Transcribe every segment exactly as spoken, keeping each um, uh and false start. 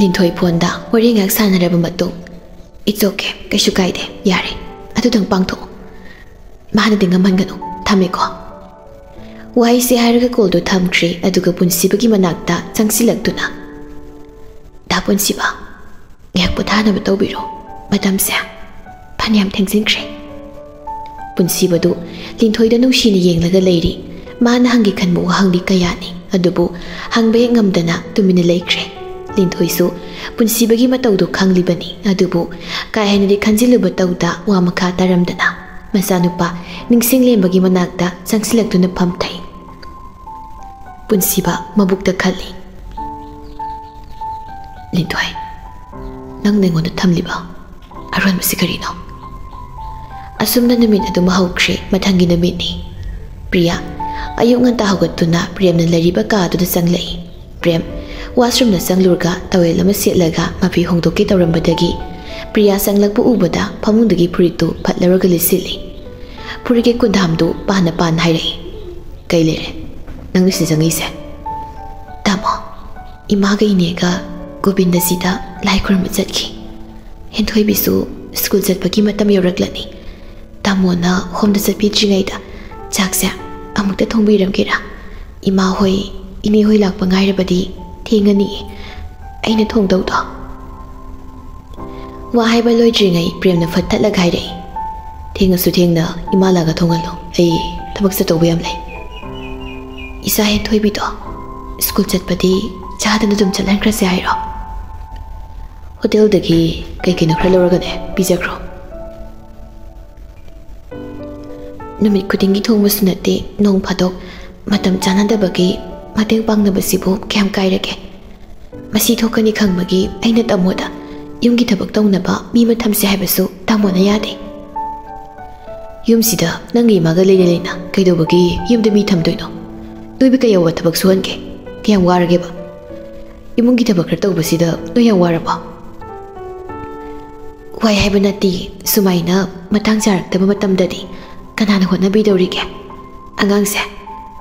ꯂꯤꯟꯊꯣꯏ ꯐꯣꯟꯗ ꯋꯥꯔꯤ ꯉꯥꯏꯍꯥꯛ ꯁꯥꯟꯅꯔꯕ ꯃꯇꯨꯡ, "It's okay, ꯀꯩꯁꯨ ꯀꯥꯏꯗꯦ, ꯌꯥꯔꯦ, ꯑꯗꯨꯗꯪ ꯄꯥꯡꯊꯣꯛꯑꯣ꯫ ꯃꯥꯅꯗꯤ ꯉꯝꯍꯟꯒꯅꯨ, ꯊꯝꯃꯦꯀꯣ"꯫ ꯋꯥꯍꯩꯁꯦ ꯍꯥꯏꯔꯒ ꯀꯣꯜꯗꯣ ꯊꯝꯈ꯭ꯔꯦ, ꯑꯗꯨꯒ ꯄꯨꯟꯁꯤꯕꯒꯤ ꯃꯅꯥꯛꯇ ꯆꯪꯁꯤꯜꯂꯛꯇꯨꯅ, "ꯗꯥ ꯄꯨꯟꯁꯤꯕ, ꯉꯥꯏꯍꯥꯛ ꯄꯣꯊꯥꯅꯕ ꯇꯧꯕꯤꯔꯣ, ꯃꯇꯝꯁꯦ ꯐꯅꯌꯥꯝ ꯊꯦꯡꯖꯤꯟꯈ꯭ꯔꯦ"꯫ ꯄꯨꯟꯁꯤꯕꯗꯨ ꯂꯤꯟꯊꯣꯏꯗ ꯅꯨꯡꯁꯤꯅ ꯌꯦꯡꯂꯒ ꯂꯩꯔꯤ꯫ ꯃꯥꯅ ꯍꯪꯒꯦ ꯈꯟꯕ ꯋꯥꯍꯪꯗꯤ ꯀꯌꯥꯅꯤ, ꯑꯗꯨꯕꯨ ꯍꯪꯕ ꯍꯦꯛ ꯉꯝꯗꯅ ꯇꯨꯃꯤꯟꯅ ꯂꯩꯈ꯭ꯔꯦ꯫ ꯂꯤꯟꯊꯣꯏꯁꯨ ꯄꯨꯟꯁꯤꯕꯒꯤ ꯃꯇꯧꯗꯨ ꯈꯪꯂꯤꯕꯅꯤ, ꯑꯗꯨꯕꯨ ꯀꯥ ꯍꯦꯟꯅꯗꯤ ꯈꯟꯖꯤꯜꯂꯨꯕ ꯇꯧꯗ ꯋꯥ ꯃꯈꯥ ꯇꯥꯔꯝꯗꯅ ꯃꯆꯥꯅꯨꯄꯥ ꯅꯤꯡꯁꯤꯡꯂꯦꯝꯕꯒꯤ ꯃꯅꯥꯛꯇ ꯆꯪꯁꯤꯜꯂꯛꯇꯨꯅ ꯐꯝꯊꯩ꯫ ꯄꯨꯟꯁꯤꯕ ꯃꯕꯨꯛꯇ ꯈꯜꯂꯤ, "ꯂꯤꯟꯊꯣꯏ, ꯅꯪꯅ ꯑꯩꯉꯣꯟꯗ ꯊꯝꯂꯤꯕ ꯑꯔꯣꯟꯕꯁꯤ ꯀꯔꯤꯅꯣ?" ꯑꯁꯨꯝꯅ ꯅꯨꯃꯤꯠ ꯑꯗꯨꯃ ꯍꯧꯈ꯭ꯔꯦ꯫ ꯃꯊꯪꯒꯤ ꯅꯨꯃꯤꯠꯅꯤ꯫ ꯄ꯭ꯔꯤꯌꯥ ꯑꯌꯨꯛ ꯉꯟꯇꯥ ꯍꯧꯒꯠꯇꯨꯅ ꯄ꯭ꯔꯦꯝꯅ ꯂꯩꯔꯤꯕ ꯀꯥ ꯑꯗꯨꯗ ꯆꯪꯂꯛꯏ꯫ ꯄ꯭ꯔꯦꯝ ꯋꯥꯁꯔꯨꯝꯗ ꯆꯪꯂꯨꯔꯒ ꯇꯋꯦꯜ ꯑꯃ ꯁꯦꯠꯂꯒ ꯃꯐꯤ ꯍꯣꯡꯗꯣꯛꯀꯦ ꯇꯧꯔꯝꯕꯗꯒꯤ ꯄ꯭ꯔꯤꯌꯥ ꯆꯪꯂꯛꯄ ꯎꯕꯗ ꯐꯃꯨꯡꯗꯒꯤ ꯐꯨꯔꯤꯠꯇꯨ ꯐꯠ ꯂꯧꯔꯒ ꯂꯤꯠꯁꯤꯜꯂꯤ꯫ ꯐꯨꯔꯤꯠꯀꯤ ꯀꯨꯟꯗꯥꯝꯗꯨ ꯄꯥꯅ ꯄꯥꯅ ꯍꯥꯏꯔꯛꯏ, "ꯀꯩ ꯂꯩꯔꯦ? ꯅꯪꯅ ꯁꯤꯗ ꯆꯪꯉꯛꯏꯁꯦ?" "ꯇꯥꯃꯣ, ꯏꯃꯥꯒ ꯏꯅꯦꯒ ꯒꯣꯕꯤꯟꯗꯖꯤꯗ ꯂꯥꯏ ꯈꯨꯔꯨꯝꯕ ꯆꯠꯈꯤ꯫ ꯍꯦꯟꯊꯣꯏꯕꯤꯁꯨ ꯁ꯭ꯀꯨꯜ ꯆꯠꯄꯒꯤ ꯃꯇꯝ ꯌꯧꯔꯛꯂꯅꯤ꯫ ꯇꯥꯃꯣꯅ ꯍꯣꯝꯗ ꯆꯠꯄꯤꯗ꯭ꯔꯤꯉꯩꯗ ꯆꯥꯛꯁꯦ ꯑꯃꯨꯛꯇ ꯊꯣꯡꯕꯤꯔꯝꯒꯦꯔꯥ? ꯏꯃꯥ ꯍꯣꯏ, ꯏꯅꯦ ꯍꯣꯏ ꯂꯥꯛꯄ ꯉꯥꯏꯔꯕꯗꯤ ꯊꯦꯡꯉꯅꯤ꯫ ꯑꯩꯅ ꯊꯣꯡꯗꯧꯗꯣ"꯫ ꯋꯥ ꯍꯥꯏꯕ ꯂꯣꯏꯗ꯭ꯔꯤꯉꯩ ꯄ꯭ꯔꯦꯝꯅ ꯐꯠ ꯊꯠꯂꯒ ꯍꯥꯏꯔꯛꯏ, "ꯊꯦꯡꯉꯁꯨ ꯊꯦꯡꯅ ꯏꯃꯥ ꯂꯥꯛꯑꯒ ꯊꯣꯡꯍꯜꯂꯣ, ꯑꯩ ꯊꯕꯛ ꯆꯠꯇꯧꯕ ꯌꯥꯝ ꯂꯩ"꯫ "ꯏꯆꯥ ꯍꯦꯟꯊꯣꯏꯕꯤꯗꯣ ꯁ꯭ꯀꯨꯜ ꯆꯠꯄꯗꯤ ꯆꯥꯗꯅ ꯑꯗꯨꯝ ꯆꯠꯍꯟꯈ꯭ꯔꯁꯦ ꯍꯥꯏꯔꯣ? ꯍꯣꯇꯦꯜꯗꯒꯤ ꯀꯩ ꯀꯩꯅꯣ ꯈꯔ ꯂꯧꯔꯒꯅꯦ ꯄꯤꯖꯈ꯭ꯔꯣ"꯫ ꯅꯨꯃꯤꯠ ꯈꯨꯗꯤꯡꯒꯤ ꯊꯣꯡꯕꯁꯨ ꯅꯠꯇꯦ, ꯅꯣꯡ ꯐꯥꯗꯣꯛ ꯃꯇꯝ ꯆꯥꯅꯗꯕꯒꯤ ꯃꯇꯦꯡ ꯄꯥꯡꯅꯕꯁꯤꯕꯨ ꯀꯌꯥꯝ ꯀꯥꯏꯔꯒꯦ? ꯃꯁꯤ ꯊꯣꯛꯀꯅꯤ ꯈꯪꯕꯒꯤ ꯑꯩꯅ ꯇꯥꯃꯣꯗ ꯌꯨꯝꯒꯤ ꯊꯕꯛ ꯇꯧꯅꯕ ꯃꯤ ꯑꯃ ꯊꯝꯁꯦ ꯍꯥꯏꯕꯁꯨ ꯇꯥꯃꯣꯅ ꯌꯥꯗꯦ꯫ ꯌꯨꯝꯁꯤꯗ ꯅꯪꯒꯤ ꯏꯃꯥꯒ ꯂꯩꯅ ꯂꯩꯅ ꯀꯩꯗꯧꯕꯒꯤ ꯌꯨꯝꯗ ꯃꯤ ꯊꯝꯗꯣꯏꯅꯣ? ꯅꯣꯏꯕꯨ ꯀꯩꯗꯧꯕ ꯊꯕꯛ ꯁꯨꯍꯟꯒꯦ? ꯀꯌꯥꯝ ꯋꯥꯔꯒꯦꯕ? ꯏꯃꯨꯡꯒꯤ ꯊꯕꯛ ꯈꯔ ꯇꯧꯕꯁꯤꯗ ꯅꯣꯏ ꯌꯥꯝ ꯋꯥꯔꯕꯣ? ꯋꯥꯏ ꯍꯥꯏꯕ ꯅꯠꯇꯦ, ꯁꯨꯃꯥꯏꯅ ꯃꯇꯥꯡ ꯆꯥꯔꯛꯇꯕ ꯃꯇꯝꯗꯗꯤ ꯀꯅꯥꯅ ꯍꯣꯠꯅꯕꯤꯗꯧꯔꯤꯒꯦ? ꯑꯉꯥꯡꯁꯦ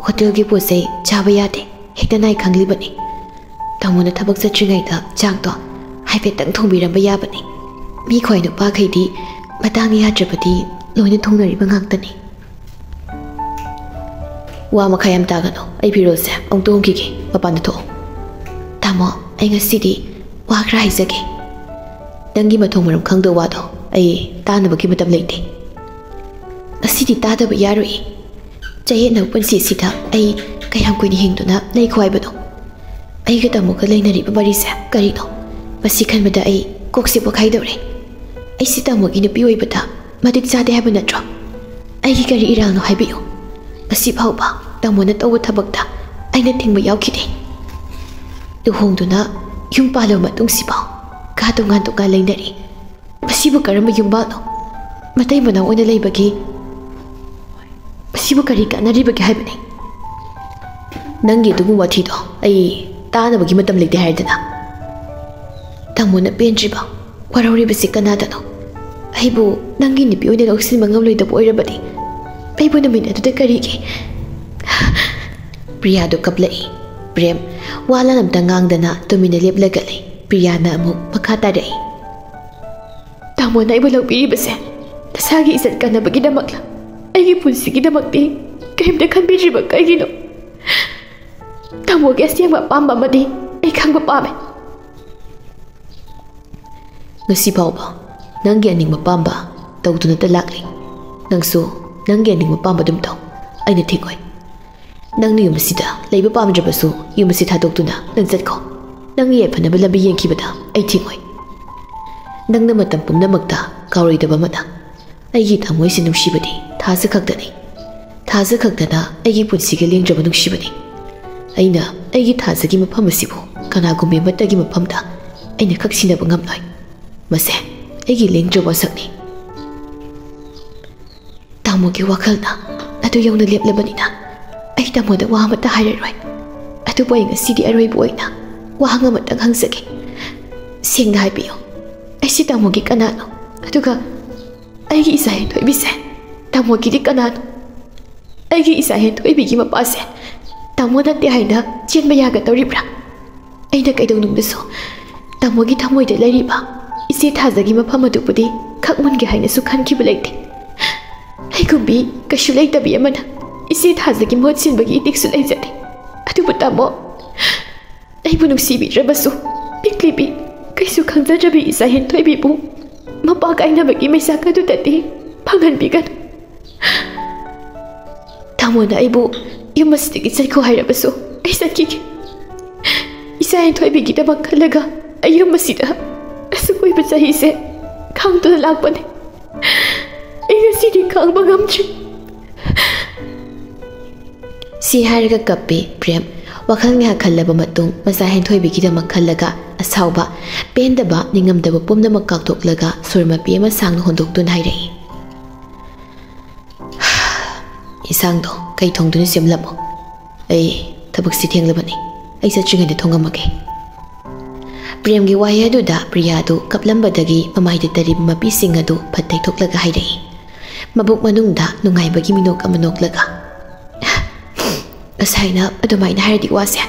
ꯍꯣꯇꯦꯜꯒꯤ ꯄꯣꯠ ꯆꯩ ꯆꯥꯕ ꯌꯥꯗꯦ, ꯍꯦꯛꯇ ꯅꯥꯏ ꯈꯪꯂꯤꯕꯅꯤ꯫ ꯇꯥꯃꯣꯅ ꯊꯕꯛ ꯆꯠꯇ꯭ꯔꯤꯉꯩꯗ ꯆꯥꯛꯇꯣ ꯍꯥꯏꯐꯦꯠꯇꯪ ꯊꯣꯡꯕꯤꯔꯝꯕ ꯌꯥꯕꯅꯤ꯫ ꯃꯤ ꯈ꯭ꯋꯥꯏ ꯅꯨꯄꯥꯈꯩꯗꯤ ꯃꯇꯥꯡ ꯌꯥꯗ꯭ꯔꯕꯗꯤ ꯂꯣꯏꯅ ꯊꯣꯡꯅꯔꯤꯕ ꯉꯥꯛꯇꯅꯤ꯫ ꯋꯥ ꯃꯈꯥ ꯌꯥꯝ ꯇꯥꯒꯅꯨ꯫ ꯑꯩ ꯐꯤꯔꯣꯜꯁꯦ ꯑꯃꯨꯛꯇ ꯍꯣꯡꯈꯤꯒꯦ꯫ ꯃꯄꯥꯟꯗ ꯊꯣꯛꯑꯣ꯫ ꯇꯥꯃꯣ, ꯑꯩ ꯉꯁꯤꯗꯤ ꯋꯥ ꯈꯔ ꯍꯥꯏꯖꯒꯦ꯫ ꯅꯪꯒꯤ ꯃꯊꯣꯡ ꯃꯔꯝ ꯈꯪꯗꯕ ꯋꯥꯗꯣ ꯑꯩ ꯇꯥꯅꯕꯒꯤ ꯃꯇꯝ ꯂꯩꯇꯦ꯫ ꯉꯁꯤꯗꯤ ꯇꯥꯗꯕ ꯌꯥꯔꯣꯏ꯫ ꯆꯌꯦꯠꯅꯕ ꯄꯨꯟꯁꯤꯁꯤꯗ ꯑꯩ ꯀꯌꯥꯝ ꯀꯨꯏꯅ ꯍꯤꯡꯗꯨꯅ ꯂꯩꯈꯣ ꯍꯥꯏꯕꯅꯣ? ꯑꯩꯒ ꯇꯥꯃꯣꯒ ꯂꯩꯅꯔꯤꯕ ꯃꯔꯤꯁꯦ ꯀꯔꯤꯅꯣ? ꯃꯁꯤ ꯈꯟꯕꯗ ꯑꯩ ꯀꯣꯛꯁꯦ ꯄꯣꯛꯈꯥꯏꯗꯧꯔꯦ꯫ ꯑꯩꯁꯤ ꯇꯥꯃꯣꯒꯤ ꯅꯨꯄꯤ ꯑꯣꯏꯕꯗ ꯃꯇꯤꯛ ꯆꯥꯗꯦ ꯍꯥꯏꯕ ꯅꯠꯇ꯭ꯔꯣ? ꯑꯩꯒꯤ ꯀꯔꯤ ꯏꯔꯥꯜꯅꯣ ꯍꯥꯏꯕꯤꯌꯨ꯫ ꯉꯁꯤ ꯐꯥꯎꯕ ꯇꯥꯃꯣꯅ ꯇꯧꯕ ꯊꯕꯛꯇ ꯑꯩꯅ ꯊꯤꯡꯕ ꯌꯥꯎꯈꯤꯗꯦ꯫ ꯂꯨꯍꯣꯡꯗꯨꯅ ꯌꯨꯝ ꯄꯥꯜꯂꯕ ꯃꯇꯨꯡꯁꯤꯐꯥꯎ ꯀꯥ ꯇꯣꯉꯥꯟ ꯇꯣꯉꯥꯟ ꯂꯩꯅꯔꯤ꯫ ꯃꯁꯤꯕꯨ ꯀꯔꯝꯕ ꯌꯨꯝꯕꯥꯜꯅꯣ? ꯃꯇꯩ ꯃꯅꯥꯎ ꯑꯣꯏꯅ ꯂꯩꯕꯒꯤ ꯃꯁꯤꯕꯨ ꯀꯔꯤ ꯀꯥꯟꯅꯔꯤꯕꯒꯦ ꯍꯥꯏꯕꯅꯤ? ꯅꯪꯒꯤ ꯑꯗꯨꯒꯨꯝꯕ ꯋꯥꯊꯤꯗꯣ ꯑꯩ ꯇꯥꯅꯕꯒꯤ ꯃꯇꯝ ꯂꯩꯇꯦ ꯍꯥꯏꯔꯗꯅ꯫ ꯇꯥꯃꯣꯅ ꯄꯦꯟꯗ꯭ꯔꯤꯕ ꯋꯥꯔꯧꯔꯤꯕꯁꯤ ꯀꯅꯥꯗꯅꯣ? ꯑꯩꯕꯨ ꯅꯪꯒꯤ ꯅꯨꯄꯤ ꯑꯣꯏꯅ ꯂꯧꯁꯤꯟꯕ ꯉꯝꯂꯣꯏꯗꯕ ꯑꯣꯏꯔꯕꯗꯤ ꯑꯩꯕꯨ ꯅꯨꯃꯤꯠ ꯑꯗꯨꯗ ꯀꯔꯤꯒꯤ? ꯄ꯭ꯔꯤꯌꯥꯗꯣ ꯀꯞꯂꯛꯏ꯫ ꯄ꯭ꯔꯦꯝ ꯋꯥ ꯂꯥꯟ ꯑꯝꯇ ꯉꯥꯡꯗꯅ ꯇꯨꯃꯤꯟꯅ ꯂꯦꯞꯂꯒ ꯂꯩ꯫ ꯄ꯭ꯔꯤꯌꯥꯅ ꯑꯃꯨꯛ ꯃꯈꯥ ꯇꯥꯔꯛꯏ꯫ ꯇꯥꯃꯣꯅ ꯑꯩꯕꯨ ꯂꯧꯕꯤꯔꯤꯕꯁꯦ ꯅꯁꯥꯒꯤ ꯏꯖꯠ ꯀꯟꯅꯕꯒꯤꯗꯃꯛꯂ? ꯑꯩꯒꯤ ꯄꯨꯟꯁꯤꯒꯤꯗꯃꯛꯇꯤ ꯀꯔꯤꯝꯇ ꯈꯟꯕꯤꯗ꯭ꯔꯤꯕ ꯀꯩꯒꯤꯅꯣ? ꯇꯥꯃꯣꯒꯤ ꯑꯁꯦꯡꯕ ꯑꯄꯥꯝꯕ ꯑꯃꯗꯤ ꯑꯩ ꯈꯪꯕ ꯄꯥꯝꯃꯦ꯫ ꯉꯁꯤ ꯐꯥꯎꯕ ꯅꯪꯒꯤ ꯑꯅꯤꯡꯕ ꯄꯥꯝꯕ ꯇꯧꯗꯨꯅꯇ ꯂꯥꯛꯂꯤ꯫ ꯅꯪꯁꯨ ꯅꯪꯒꯤ ꯑꯅꯤꯡꯕ ꯄꯥꯝꯕ ꯑꯗꯨꯝ ꯇꯧ꯫ ꯑꯩꯅ ꯊꯤꯡꯉꯣꯏ꯫ ꯅꯪꯅ ꯌꯨꯝ ꯑꯁꯤꯗ ꯂꯩꯕ ꯄꯥꯝꯗ꯭ꯔꯕꯁꯨ ꯌꯨꯝ ꯑꯁꯤ ꯊꯥꯗꯣꯛꯇꯨꯅ ꯅꯪ ꯆꯠꯈꯣ꯫ ꯅꯪꯒꯤ ꯌꯥꯏꯐꯅꯕ ꯂꯝꯕꯤ ꯌꯦꯡꯈꯤꯕꯗ ꯑꯩ ꯊꯤꯡꯉꯣꯏ꯫ ꯅꯪꯅ ꯃꯇꯝ ꯄꯨꯝꯅꯃꯛꯇ ꯀꯥꯎꯔꯣꯏꯗꯕ ꯑꯃꯅ꯫ ꯑꯩꯒꯤ ꯊꯃꯣꯏꯁꯤ ꯅꯨꯡꯁꯤꯕꯗꯤ ꯊꯥꯖ ꯈꯛꯇꯅꯤ꯫ ꯊꯥꯖ ꯈꯛꯇꯅ ꯑꯩꯒꯤ ꯄꯨꯟꯁꯤꯒꯤ ꯂꯦꯡꯗ꯭ꯔꯕ ꯅꯨꯡꯁꯤꯕꯅꯤ꯫ ꯑꯩꯅ ꯑꯩꯒꯤ ꯊꯥꯖꯒꯤ ꯃꯐꯝ ꯑꯁꯤꯕꯨ ꯀꯅꯥꯒꯨꯝꯕꯤ ꯑꯃꯠꯇꯒꯤ ꯃꯐꯝꯗ ꯑꯩꯅ ꯀꯛꯁꯤꯟꯅꯕ ꯉꯝꯂꯣꯏ꯫ ꯃꯁꯦ ꯑꯩꯒꯤ ꯂꯦꯡꯗ꯭ꯔꯕ ꯋꯥꯁꯛꯅꯤ꯫ ꯇꯥꯃꯣꯒꯤ ꯋꯥꯈꯜꯅ ꯑꯗꯨ ꯌꯧꯅ ꯂꯦꯞꯂꯕꯅꯤꯅ ꯑꯩ ꯇꯥꯃꯣꯗ ꯋꯥ ꯑꯃꯠꯇ ꯍꯥꯏꯔꯔꯣꯏ꯫ ꯑꯗꯨꯕꯨ ꯑꯩ ꯉꯁꯤꯗꯤ ꯑꯔꯣꯏꯕ ꯑꯣꯏꯅ ꯋꯥꯍꯪ ꯑꯃꯇꯪ ꯍꯪꯖꯒꯦ꯫ ꯁꯦꯡꯅ ꯍꯥꯏꯕꯤꯌꯨ, ꯑꯩꯁꯤ ꯇꯥꯃꯣꯒꯤ ꯀꯅꯥꯅꯣ? ꯑꯗꯨꯒ ꯑꯩꯒꯤ ꯏꯆꯥ ꯍꯦꯟꯊꯣꯏꯕꯤꯁꯦ ꯇꯥꯃꯣꯒꯤꯗꯤ ꯀꯅꯥꯅꯣ? ꯑꯩꯒꯤ ꯏꯆꯥ ꯍꯦꯟꯊꯣꯏꯕꯤꯒꯤ ꯃꯄꯥꯁꯦ ꯇꯥꯃꯣ ꯅꯠꯇꯦ ꯍꯥꯏꯅ ꯆꯦꯟꯕ ꯌꯥꯒꯗꯧꯔꯤꯕ꯭ꯔꯥ? ꯑꯩꯅ ꯀꯩꯗꯧꯅꯨꯡꯗꯁꯨ ꯇꯥꯃꯣꯒꯤ ꯊꯃꯣꯏꯗ ꯂꯩꯔꯤꯕ ꯏꯆꯦ ꯊꯥꯖꯒꯤ ꯃꯐꯝ ꯑꯗꯨꯕꯨꯗꯤ ꯈꯪꯃꯨꯟꯒꯦ ꯍꯥꯏꯅꯁꯨ ꯈꯟꯈꯤꯕ ꯂꯩꯇꯦ꯫ ꯑꯩꯒꯨꯝꯕꯤ ꯀꯩꯁꯨ ꯂꯩꯇꯕꯤ ꯑꯃꯅ ꯏꯆꯦ ꯊꯥꯖꯒꯤ ꯃꯍꯨꯠ ꯁꯤꯟꯕꯒꯤ ꯏꯇꯤꯛꯁꯨ ꯂꯩꯖꯗꯦ꯫ ꯑꯗꯨꯕꯨ ꯇꯥꯃꯣ, ꯑꯩꯕꯨ ꯅꯨꯡꯁꯤꯕꯤꯗ꯭ꯔꯕꯁꯨ ꯄꯤꯛꯂꯤꯕꯤ, ꯀꯩꯁꯨ ꯈꯪꯖꯗ꯭ꯔꯕꯤ ꯏꯆꯥ ꯍꯦꯟꯊꯣꯏꯕꯤꯕꯨ ꯃꯄꯥ ꯀꯥꯏꯅꯕꯒꯤ ꯃꯩꯆꯥꯛ ꯑꯗꯨꯗꯗꯤ ꯐꯪꯍꯟꯕꯤꯒꯅꯨ꯫ ꯇꯥꯃꯣꯅ ꯑꯩꯕꯨ ꯌꯨꯝ ꯑꯁꯤꯗꯒꯤ ꯆꯠꯈꯣ ꯍꯥꯏꯔꯕꯁꯨ ꯑꯩ ꯆꯠꯈꯤꯒꯦ꯫ ꯏꯆꯥ ꯍꯦꯟꯊꯣꯏꯕꯤꯒꯤꯗꯃꯛ ꯈꯜꯂꯒ ꯑꯩ ꯌꯨꯝ ꯑꯁꯤꯗ ꯑꯁꯨꯛ ꯀꯨꯏꯕ ꯆꯍꯤꯁꯦ ꯈꯥꯡꯗꯨꯅ ꯂꯥꯛꯄꯅꯦ꯫ ꯑꯩ ꯉꯁꯤꯗꯤ ꯈꯥꯡꯕ ꯉꯝꯗ꯭ꯔꯦ꯫ ꯁꯤ ꯍꯥꯏꯔꯒ ꯀꯞꯄꯤ ꯄ꯭ꯔꯦꯝ꯫ ꯋꯥꯈꯜ ꯉꯥꯏꯍꯥꯛ ꯈꯜꯂꯕ ꯃꯇꯨꯡ ꯃꯆꯥ ꯍꯦꯟꯊꯣꯏꯕꯤꯒꯤꯗꯃꯛ ꯈꯜꯂꯒ ꯑꯁꯥꯎꯕ, ꯄꯦꯟꯗꯕ, ꯅꯤꯡꯉꯝꯗꯕ ꯄꯨꯝꯅꯃꯛ ꯀꯥꯎꯊꯣꯛꯂꯒ ꯁꯣꯔ ꯃꯄꯤ ꯑꯃ ꯁꯥꯡꯅ ꯍꯣꯟꯗꯣꯛꯇꯨꯅ ꯍꯥꯏꯔꯛꯏ, "ꯏꯟꯁꯥꯡꯗꯣ ꯀꯩ ꯊꯣꯡꯗꯣꯏꯅꯣ ꯁꯦꯝꯂꯝꯃꯣ꯫ ꯑꯩ ꯊꯕꯛꯁꯤ ꯊꯦꯡꯂꯕꯅꯤ꯫ ꯑꯩ ꯆꯠꯇ꯭ꯔꯤꯉꯩꯗ ꯊꯣꯡꯉꯝꯃꯒꯦ꯫" ꯄ꯭ꯔꯦꯝꯒꯤ ꯋꯥꯍꯩ ꯑꯗꯨꯗ ꯄ꯭ꯔꯤꯌꯥꯗꯨ ꯀꯞꯂꯝꯕꯗꯒꯤ ꯃꯃꯥꯏꯗ ꯇꯔꯤꯕ ꯃꯄꯤꯁꯤꯡ ꯑꯗꯨ ꯐꯠ ꯇꯩꯊꯣꯛꯂꯒ ꯍꯥꯏꯔꯛꯏ, ꯃꯕꯨꯛ ꯃꯅꯨꯡꯗ ꯅꯨꯡꯉꯥꯏꯕꯒꯤ ꯃꯤꯅꯣꯛ ꯑꯃ ꯅꯣꯛꯂꯒ꯫ "ꯉꯁꯥꯏꯅ ꯑꯗꯨꯃꯥꯏꯅ ꯍꯥꯏꯔꯗꯤ ꯋꯥꯁꯦ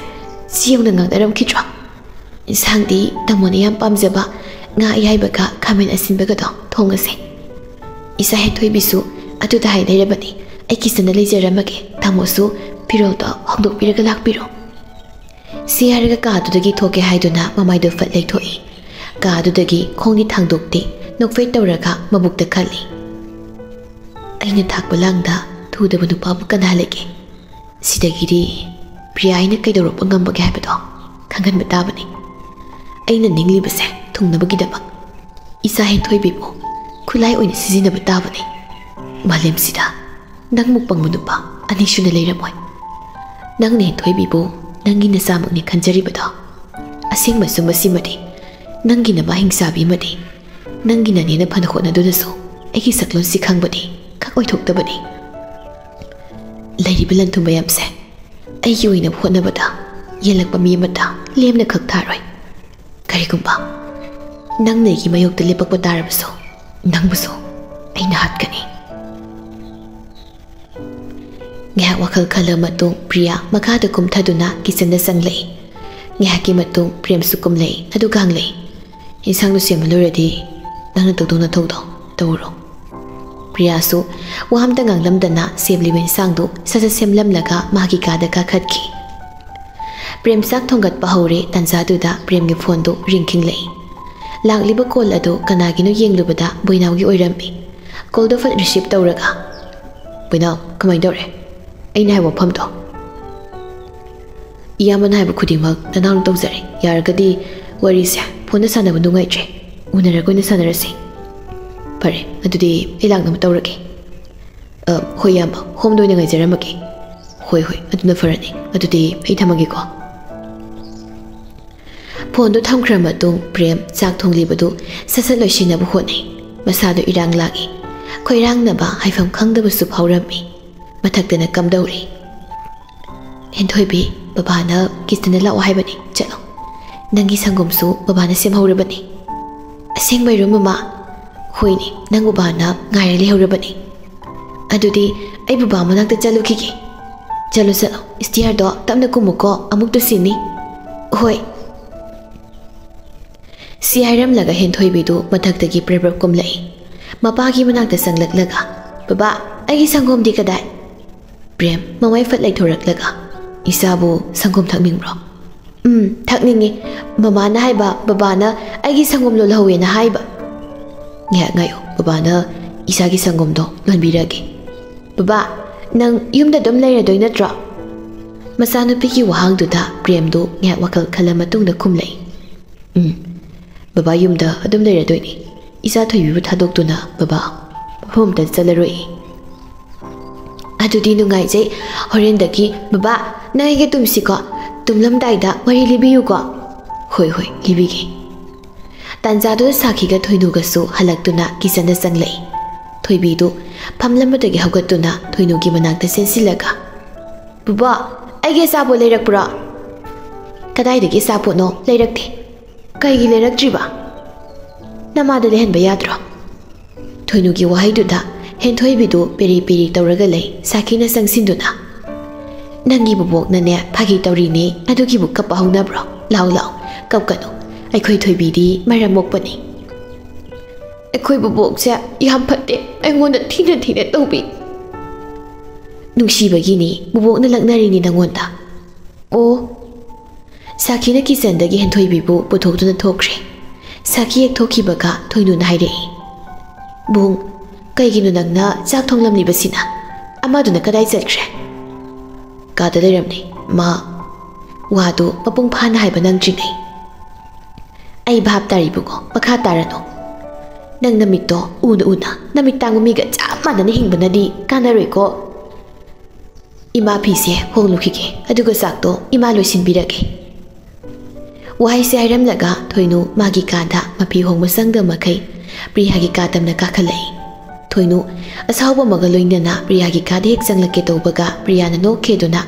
ꯁꯤ ꯌꯧꯅ ꯉꯥꯡꯅꯔꯝꯈꯤꯗ꯭ꯔꯣ? ꯏꯟꯁꯥꯡꯗꯤ ꯇꯥꯃꯣꯅ ꯌꯥꯝ ꯄꯥꯝꯖꯕ ꯉꯥ ꯑꯌꯥꯏꯕꯒ ꯈꯥꯃꯦꯟ ꯑꯁꯤꯟꯕꯒꯗꯣ ꯊꯣꯡꯉꯁꯦ꯫ ꯏꯆꯥ ꯍꯦꯟꯊꯣꯏꯕꯤꯁꯨ ꯑꯗꯨꯗ ꯍꯥꯏ ꯂꯩꯔꯕꯅꯤ꯫ ꯑꯩ ꯀꯤꯆꯟꯗ ꯂꯩꯖꯔꯝꯃꯒꯦ꯫ ꯇꯥꯃꯣꯁꯨ ꯐꯤꯔꯣꯜꯗꯣ ꯍꯣꯡꯗꯣꯛꯄꯤꯔꯒ ꯂꯥꯛꯄꯤꯔꯣ꯫" ꯁꯤ ꯍꯥꯏꯔꯒ ꯀꯥꯗꯨꯗꯒꯤ ꯊꯣꯛꯀꯦ ꯍꯥꯏꯗꯨꯅ ꯃꯃꯥꯏꯗꯨ ꯐꯠ ꯂꯩꯊꯣꯛꯏ꯫ ꯀꯥꯗꯨꯗꯒꯤ ꯈꯣꯡꯗꯤ ꯊꯥꯡꯗꯣꯛꯇꯦ, ꯅꯣꯛꯐꯦꯠ ꯇꯧꯔꯒ ꯃꯕꯨꯛꯇ ꯈꯜꯂꯤ, "ꯑꯩꯅ ꯊꯥꯛꯄ ꯂꯥꯡꯗ ꯊꯨꯗꯕ ꯅꯨꯄꯥꯕꯨ ꯀꯅꯥ ꯂꯩꯒꯦ? ꯁꯤꯗꯒꯤꯗꯤ ꯄ꯭ꯔꯤꯌꯥ ꯑꯩꯅ ꯀꯩꯗꯧꯔꯛꯄ ꯉꯝꯕꯒꯦ ꯍꯥꯏꯕꯗꯣ ꯈꯪꯍꯟꯕ ꯇꯥꯕꯅꯤ꯫ ꯑꯩꯅ ꯅꯤꯡꯂꯤꯕꯁꯦ ꯊꯨꯡꯅꯕꯒꯤꯗꯃꯛ ꯏꯆꯥ ꯍꯦꯟꯊꯣꯏꯕꯤꯕꯨ ꯈꯨꯠꯂꯥꯏ ꯑꯣꯏꯅ ꯁꯤꯖꯤꯟꯅꯕ ꯇꯥꯕꯅꯤ꯫ ꯃꯥꯂꯦꯝꯁꯤꯗ ꯅꯪꯃꯨꯛ ꯄꯪꯕ ꯅꯨꯄꯥ ꯑꯅꯤꯁꯨꯅ ꯂꯩꯔꯝꯃꯣꯏ꯫ ꯅꯪꯅ ꯍꯦꯟꯊꯣꯏꯕꯤꯕꯨ ꯅꯪꯒꯤ ꯅꯆꯥꯃꯛꯅꯤ ꯈꯟꯖꯔꯤꯕꯗꯣ ꯑꯁꯦꯡꯕꯁꯨ ꯃꯁꯤꯃꯗꯤ꯫ ꯅꯪꯒꯤ ꯅꯃꯥ ꯍꯤꯡꯆꯥꯕꯤ ꯑꯃꯗꯤ ꯅꯪꯒꯤ ꯅꯅꯦꯅ ꯐꯅ ꯍꯣꯠꯅꯗꯨꯅꯁꯨ ꯑꯩꯒꯤ ꯁꯛꯂꯣꯟꯁꯤ ꯈꯪꯕꯗꯤ ꯈꯛ ꯑꯣꯏꯊꯣꯛꯇꯕꯅꯤ꯫ ꯂꯩꯔꯤꯕ ꯂꯟ ꯊꯨꯝ ꯃꯌꯥꯝꯁꯦ ꯑꯩꯒꯤ ꯑꯣꯏꯅꯕ ꯍꯣꯠꯅꯕꯗ ꯌꯦꯜꯂꯛꯄ ꯃꯤ ꯑꯃꯠꯇ ꯂꯦꯝꯅ ꯈꯛ ꯊꯥꯔꯣꯏ꯫ ꯀꯔꯤꯒꯨꯝꯕ ꯅꯪꯅ ꯑꯩꯒꯤ ꯃꯥꯌꯣꯛꯇ ꯂꯦꯞꯄꯛꯄ ꯇꯥꯔꯕꯁꯨ ꯅꯪꯕꯨꯁꯨ ꯑꯩꯅ ꯍꯥꯠꯀꯅꯤ꯫" ꯉꯥꯏꯍꯥꯛ ꯋꯥꯈꯜ ꯈꯜꯂ ꯃꯇꯨꯡ ꯄ꯭ꯔꯤꯌꯥ ꯃꯈꯥꯗ ꯀꯨꯝꯊꯗꯨꯅ ꯀꯤꯆꯟꯗ ꯆꯪꯂꯛꯏ꯫ ꯉꯥꯏꯍꯥꯛꯀꯤ ꯃꯇꯨꯡ ꯄ꯭ꯔꯦꯝꯁꯨ ꯀꯨꯝꯂꯛꯏ, ꯑꯗꯨꯒ ꯍꯪꯂꯛꯏ, "ꯏꯟꯁꯥꯡꯗꯨ ꯁꯦꯝꯕ ꯂꯣꯏꯔꯗꯤ ꯅꯪꯅ ꯇꯧꯗꯧ ꯅꯊꯧꯗꯣ ꯇꯧꯔꯣ꯫" ꯄ꯭ꯔꯤꯌꯥꯁꯨ ꯋꯥ ꯑꯝꯇ ꯉꯥꯡꯂꯝꯗꯅ ꯁꯦꯝꯂꯤꯕ ꯏꯟꯁꯥꯡꯗꯨ ꯁꯠ ꯁꯠ ꯁꯦꯝꯂꯝꯂꯒ ꯃꯥꯒꯤ ꯀꯥꯗ ꯀꯥꯈꯠꯈꯤ꯫ ꯄ꯭ꯔꯦꯝ ꯆꯥꯛ ꯊꯣꯡꯒꯠꯄ ꯍꯧꯔꯦ꯫ ꯇꯥꯟꯖꯥꯗꯨꯗ ꯄ꯭ꯔꯦꯝꯒꯤ ꯐꯣꯟꯗꯨ ꯔꯤꯡ ꯈꯤꯡꯂꯛꯏ꯫ ꯂꯥꯛꯂꯤꯕ ꯀꯣꯜ ꯑꯗꯨ ꯀꯅꯥꯒꯤꯅꯣ ꯌꯦꯡꯂꯨꯕꯗ ꯕꯣꯏꯅꯥꯎꯒꯤ ꯑꯣꯏꯔꯝꯃꯤ꯫ ꯀꯣꯜꯗꯣ ꯐꯠ ꯔꯤꯁꯤꯞ ꯇꯧꯔꯒ, "ꯕꯣꯏꯅꯥꯎ, ꯀꯃꯥꯏꯅ ꯇꯧꯔꯦ? ꯑꯩꯅ ꯍꯥꯏꯕ ꯋꯥꯐꯝꯗꯣ?" "ꯏꯌꯥꯝꯕꯅ ꯍꯥꯏꯕ ꯈꯨꯗꯤꯡꯃꯛ ꯅꯅꯥꯎꯅ ꯇꯧꯖꯔꯦ꯫ ꯌꯥꯔꯒꯗꯤ ꯋꯥꯔꯤꯁꯦ ꯐꯣꯟꯗ ꯁꯥꯟꯅꯕ ꯅꯨꯡꯉꯥꯏꯇ꯭ꯔꯦ, ꯎꯅꯔꯒ ꯑꯣꯏꯅ ꯁꯥꯟꯅꯔꯁꯤ꯫" "ꯐꯔꯦ, ꯑꯗꯨꯗꯤ ꯑꯩ ꯂꯥꯛꯅꯕ ꯇꯧꯔꯒꯦ꯫" "ꯑ, ꯍꯣꯏ ꯏꯌꯥꯝꯕ, ꯍꯣꯝꯗ ꯑꯣꯏꯅ ꯉꯥꯏꯖꯔꯝꯃꯒꯦ꯫" "ꯍꯣꯏ, ꯍꯣꯏ, ꯑꯗꯨꯅ ꯐꯔꯅꯤ꯫ ꯑꯗꯨꯗꯤ ꯑꯩ ꯊꯝꯃꯒꯦꯀꯣ꯫" ꯐꯣꯟꯗꯨ ꯊꯝꯈ꯭ꯔ ꯃꯇꯨꯡ ꯄ꯭ꯔꯦꯝ ꯆꯥꯛ ꯊꯣꯡꯂꯤꯕꯗꯨ ꯁꯠ ꯁꯠ ꯂꯣꯏꯁꯤꯟꯅꯕ ꯍꯣꯠꯅꯩ꯫ ꯃꯁꯥꯗꯨ ꯏꯔꯥꯡ ꯂꯥꯡꯏ꯫ ꯈꯣꯏꯔꯥꯡꯅꯕ ꯍꯥꯏꯐꯝ ꯈꯪꯗꯕꯁꯨ ꯐꯥꯎꯔꯝꯃꯤ꯫ ꯃꯊꯛꯇꯅ ꯀꯝꯗꯧꯔꯤ? "ꯍꯦꯟꯊꯣꯏꯕꯤ, ꯕꯕꯥꯅ ꯀꯤꯆꯟꯗ ꯂꯥꯛꯑꯣ ꯍꯥꯏꯕꯅꯤ, ꯆꯠꯂꯣ꯫ ꯅꯪꯒꯤ ꯁꯪꯒꯣꯝꯁꯨ ꯕꯕꯥꯅ ꯁꯦꯝꯍꯧꯔꯕꯅꯤ꯫" "ꯑꯁꯦꯡꯕꯩꯔꯣ ꯃꯃꯥ?" "ꯍꯣꯏꯅꯦ, ꯅꯪ ꯕꯕꯥꯅ ꯉꯥꯏꯔ ꯂꯩꯍꯧꯔꯕꯅꯤ꯫" "ꯑꯗꯨꯗꯤ ꯑꯩ ꯕꯕꯥ ꯃꯅꯥꯛꯇ ꯆꯠꯂꯨꯈꯤꯒꯦ꯫" "ꯆꯠꯂꯣ, ꯆꯠꯂꯣ꯫ ꯏꯁꯇꯤꯌꯥꯔꯗꯣ ꯇꯞꯅ ꯀꯨꯝꯃꯨꯀꯣ, ꯑꯃꯨꯛ ꯇꯨꯁꯤꯅꯤ꯫" "ꯍꯣꯏ꯫" ꯁꯤ ꯍꯥꯏꯔꯝꯂꯒ ꯍꯦꯟꯊꯣꯏꯕꯤꯗꯨ ꯃꯊꯛꯇꯒꯤ ꯄ꯭ꯔꯞ ꯄ꯭ꯔꯞ ꯀꯨꯝꯂꯛꯏ꯫ ꯃꯄꯥꯒꯤ ꯃꯅꯥꯛꯇ ꯆꯪꯂꯛꯂꯒ, "ꯕꯕꯥ, ꯑꯩꯒꯤ ꯁꯪꯒꯣꯝꯗꯤ ꯀꯗꯥꯏ?" ꯄ꯭ꯔꯦꯝ ꯃꯃꯥꯏ ꯐꯠ ꯂꯩꯊꯣꯔꯛꯂꯒ, "ꯏꯆꯥꯕꯨ ꯁꯪꯒꯣꯝ ꯊꯛꯅꯤꯡꯕ꯭ꯔꯣ?" "ꯎꯝ, ꯊꯛꯅꯤꯡꯉꯤ꯫ ꯃꯃꯥꯅ ꯍꯥꯏꯕ, ꯕꯕꯥꯅ ꯑꯩꯒꯤ ꯁꯪꯒꯣꯝ ꯂꯣꯜꯍꯧꯋꯦꯅ ꯍꯥꯏꯕ꯫" "ꯉꯥꯏꯍꯥꯛ ꯉꯥꯏꯌꯨ, ꯕꯕꯥꯅ ꯏꯆꯥꯒꯤ ꯁꯪꯒꯣꯝꯗꯣ ꯂꯣꯟꯕꯤꯔꯒꯦ꯫" "ꯕꯕꯥ, ꯅꯪ ꯌꯨꯝꯗ ꯑꯗꯨꯝ ꯂꯩꯔꯗꯣꯏ ꯅꯠꯇ꯭ꯔꯣ?" ꯃꯆꯥꯅꯨꯄꯤꯒꯤ ꯋꯥꯍꯪꯗꯨꯗ ꯄ꯭ꯔꯦꯝꯗꯨ ꯉꯥꯏꯍꯥꯛ ꯋꯥꯈꯜ ꯈꯜꯂ ꯃꯇꯨꯡꯗ ꯈꯨꯝꯂꯛꯏ꯫ "ꯎꯝ, ꯕꯕꯥ ꯌꯨꯝꯗ ꯑꯗꯨꯝ ꯂꯩꯔꯗꯣꯏꯅꯤ꯫ ꯏꯆꯥ ꯊꯣꯏꯕꯤꯕꯨ ꯊꯥꯗꯣꯛꯇꯨꯅ ꯕꯕꯥ ꯃꯐꯝ ꯑꯃꯇ ꯆꯠꯂꯔꯣꯏ꯫" "ꯑꯗꯨꯗꯤ ꯅꯨꯡꯉꯥꯏꯖꯩ꯫ ꯍꯣꯔꯦꯟꯗꯒꯤ ꯕꯕꯥ, ꯅꯪ ꯑꯩꯒ ꯇꯨꯝꯁꯤꯀꯣ꯫ ꯇꯨꯝꯂꯝꯗꯥꯏꯗ ꯋꯥꯔꯤ ꯂꯤꯕꯤꯌꯨꯀꯣ꯫" "ꯍꯣꯏ, ꯍꯣꯏ, ꯂꯤꯕꯤꯒꯦ꯫" ꯇꯥꯟꯖꯥꯗꯨꯗ ꯁꯥꯈꯤꯒ ꯊꯣꯏꯅꯨꯒꯁꯨ ꯍꯜꯂꯛꯇꯨꯅ ꯀꯤꯆꯟꯗ ꯆꯪꯂꯛꯏ꯫ ꯊꯣꯏꯕꯤꯗꯨ ꯐꯝꯂꯝꯕꯗꯒꯤ ꯍꯧꯒꯠꯇꯨꯅ ꯊꯣꯏꯅꯨꯒꯤ ꯃꯅꯥꯛꯇ ꯆꯦꯟꯁꯤꯜꯂꯒ, "ꯕꯕꯥ, ꯑꯩꯒꯤ ꯑꯆꯥꯄꯣꯠ ꯂꯩꯔꯛꯄ꯭ꯔꯣ?" "ꯀꯗꯥꯏꯗꯒꯤ ꯑꯆꯥꯄꯣꯠꯅꯣ? ꯂꯩꯔꯛꯇꯦ꯫" "ꯀꯩꯒꯤ ꯂꯩꯔꯛꯇ꯭ꯔꯤꯕ? ꯅꯃꯥꯗ ꯂꯩꯍꯟꯕ ꯌꯥꯗ꯭ꯔꯣ?" ꯊꯣꯏꯅꯨꯒꯤ ꯋꯥꯍꯩꯗꯨꯗ ꯍꯦꯟꯊꯣꯏꯕꯤꯗꯨ ꯄꯦꯔꯤ ꯄꯦꯔꯤ ꯇꯧꯔꯒ ꯂꯩ꯫ ꯁꯥꯈꯤꯅ ꯆꯪꯁꯤꯟꯗꯨꯅ, "ꯅꯪꯒꯤ ꯕꯨꯕꯣꯛꯅꯅꯦ ꯐꯥꯒꯤ ꯇꯧꯔꯤꯅꯦ, ꯑꯗꯨꯒꯤꯕꯨ ꯀꯞꯄ ꯍꯧꯅꯕ꯭ꯔꯣ? ꯂꯥꯎ ꯂꯥꯎ, ꯀꯞꯀꯅꯨ, ꯑꯩꯈꯣꯏ ꯊꯣꯏꯕꯤꯗꯤ ꯃꯔꯝ ꯃꯣꯛꯄꯅꯤ꯫" "ꯑꯩꯈꯣꯏ ꯕꯨꯕꯣꯛꯁꯦ ꯌꯥꯝ ꯐꯠꯇꯦ, ꯑꯩꯉꯣꯟꯗ ꯊꯤꯅ ꯊꯤꯅ ꯇꯧꯕꯤ꯫" "ꯅꯨꯡꯁꯤꯕꯒꯤꯅꯤ, ꯕꯨꯕꯣꯛꯅ ꯂꯛꯅꯔꯤꯅꯤ ꯅꯪꯉꯣꯟꯗ꯫" "ꯑꯣ꯫" ꯁꯥꯈꯤꯅ ꯀꯤꯆꯟꯗꯒꯤ ꯍꯦꯟꯊꯣꯏꯕꯤꯕꯨ ꯄꯨꯊꯣꯛꯇꯨꯅ ꯊꯣꯛꯈ꯭ꯔꯦ꯫ ꯁꯥꯈꯤ ꯍꯦꯛ ꯊꯣꯛꯈꯤꯕꯒ ꯊꯣꯏꯅꯨꯅ ꯍꯥꯏꯔꯛꯏ, "ꯕꯨꯡ, ꯀꯩꯒꯤꯅꯣ ꯅꯪꯅ ꯆꯥꯛ ꯊꯣꯡꯂꯝꯂꯤꯕꯁꯤꯅ? ꯑꯃꯗꯨꯅ ꯀꯗꯥꯏ ꯆꯠꯈ꯭ꯔꯦ?" "ꯀꯥꯗ ꯂꯩꯔꯝꯅꯤ ꯃꯥ꯫" ꯋꯥꯗꯨ ꯃꯄꯨꯡ ꯐꯥꯅ ꯍꯥꯏꯕ ꯅꯪꯗ꯭ꯔꯤꯉꯩ꯫ "ꯑꯩ ꯚꯥꯞ ꯇꯥꯔꯤ ꯏꯕꯨꯡꯉꯣ, ꯃꯈꯥ ꯇꯥꯔꯅꯨ꯫ ꯅꯪ ꯅꯃꯤꯠꯇꯣ ꯎꯅ ꯎꯅ, ꯅꯃꯤꯠ ꯇꯥꯡꯕ ꯃꯤꯒ ꯆꯞ ꯃꯥꯟꯅꯅ ꯍꯤꯡꯕꯅꯗꯤ ꯀꯥꯟꯅꯔꯣꯏꯀꯣ꯫ ꯏꯃꯥ ꯐꯤꯁꯦ ꯍꯣꯡꯂꯨꯈꯤꯒꯦ, ꯑꯗꯨꯒ ꯆꯥꯛꯇꯣ ꯏꯃꯥ ꯂꯣꯏꯁꯤꯟꯕꯤꯔꯒꯦ꯫" ꯋꯥꯍꯩꯁꯦ ꯍꯥꯏꯔꯝꯂꯒ ꯊꯣꯏꯅꯨ ꯃꯥꯒꯤ ꯀꯥꯗ ꯃꯐꯤ ꯍꯣꯡꯕ ꯆꯪꯗ ꯃꯈꯩ ꯄ꯭ꯔꯤꯌꯥꯒꯤ ꯀꯥ ꯇꯝꯅ ꯀꯥꯈꯠꯂꯛꯏ꯫ ꯊꯣꯏꯅꯨ ꯑꯁꯥꯎꯕ ꯑꯃꯒ ꯂꯣꯏꯅꯅ ꯄ꯭ꯔꯤꯌꯥꯒꯤ ꯀꯥꯗ ꯍꯦꯛ ꯆꯪꯂꯛꯀꯦ ꯇꯧꯕꯒ ꯄ꯭ꯔꯤꯌꯥꯅ ꯅꯣꯛꯈꯤꯗꯨꯅ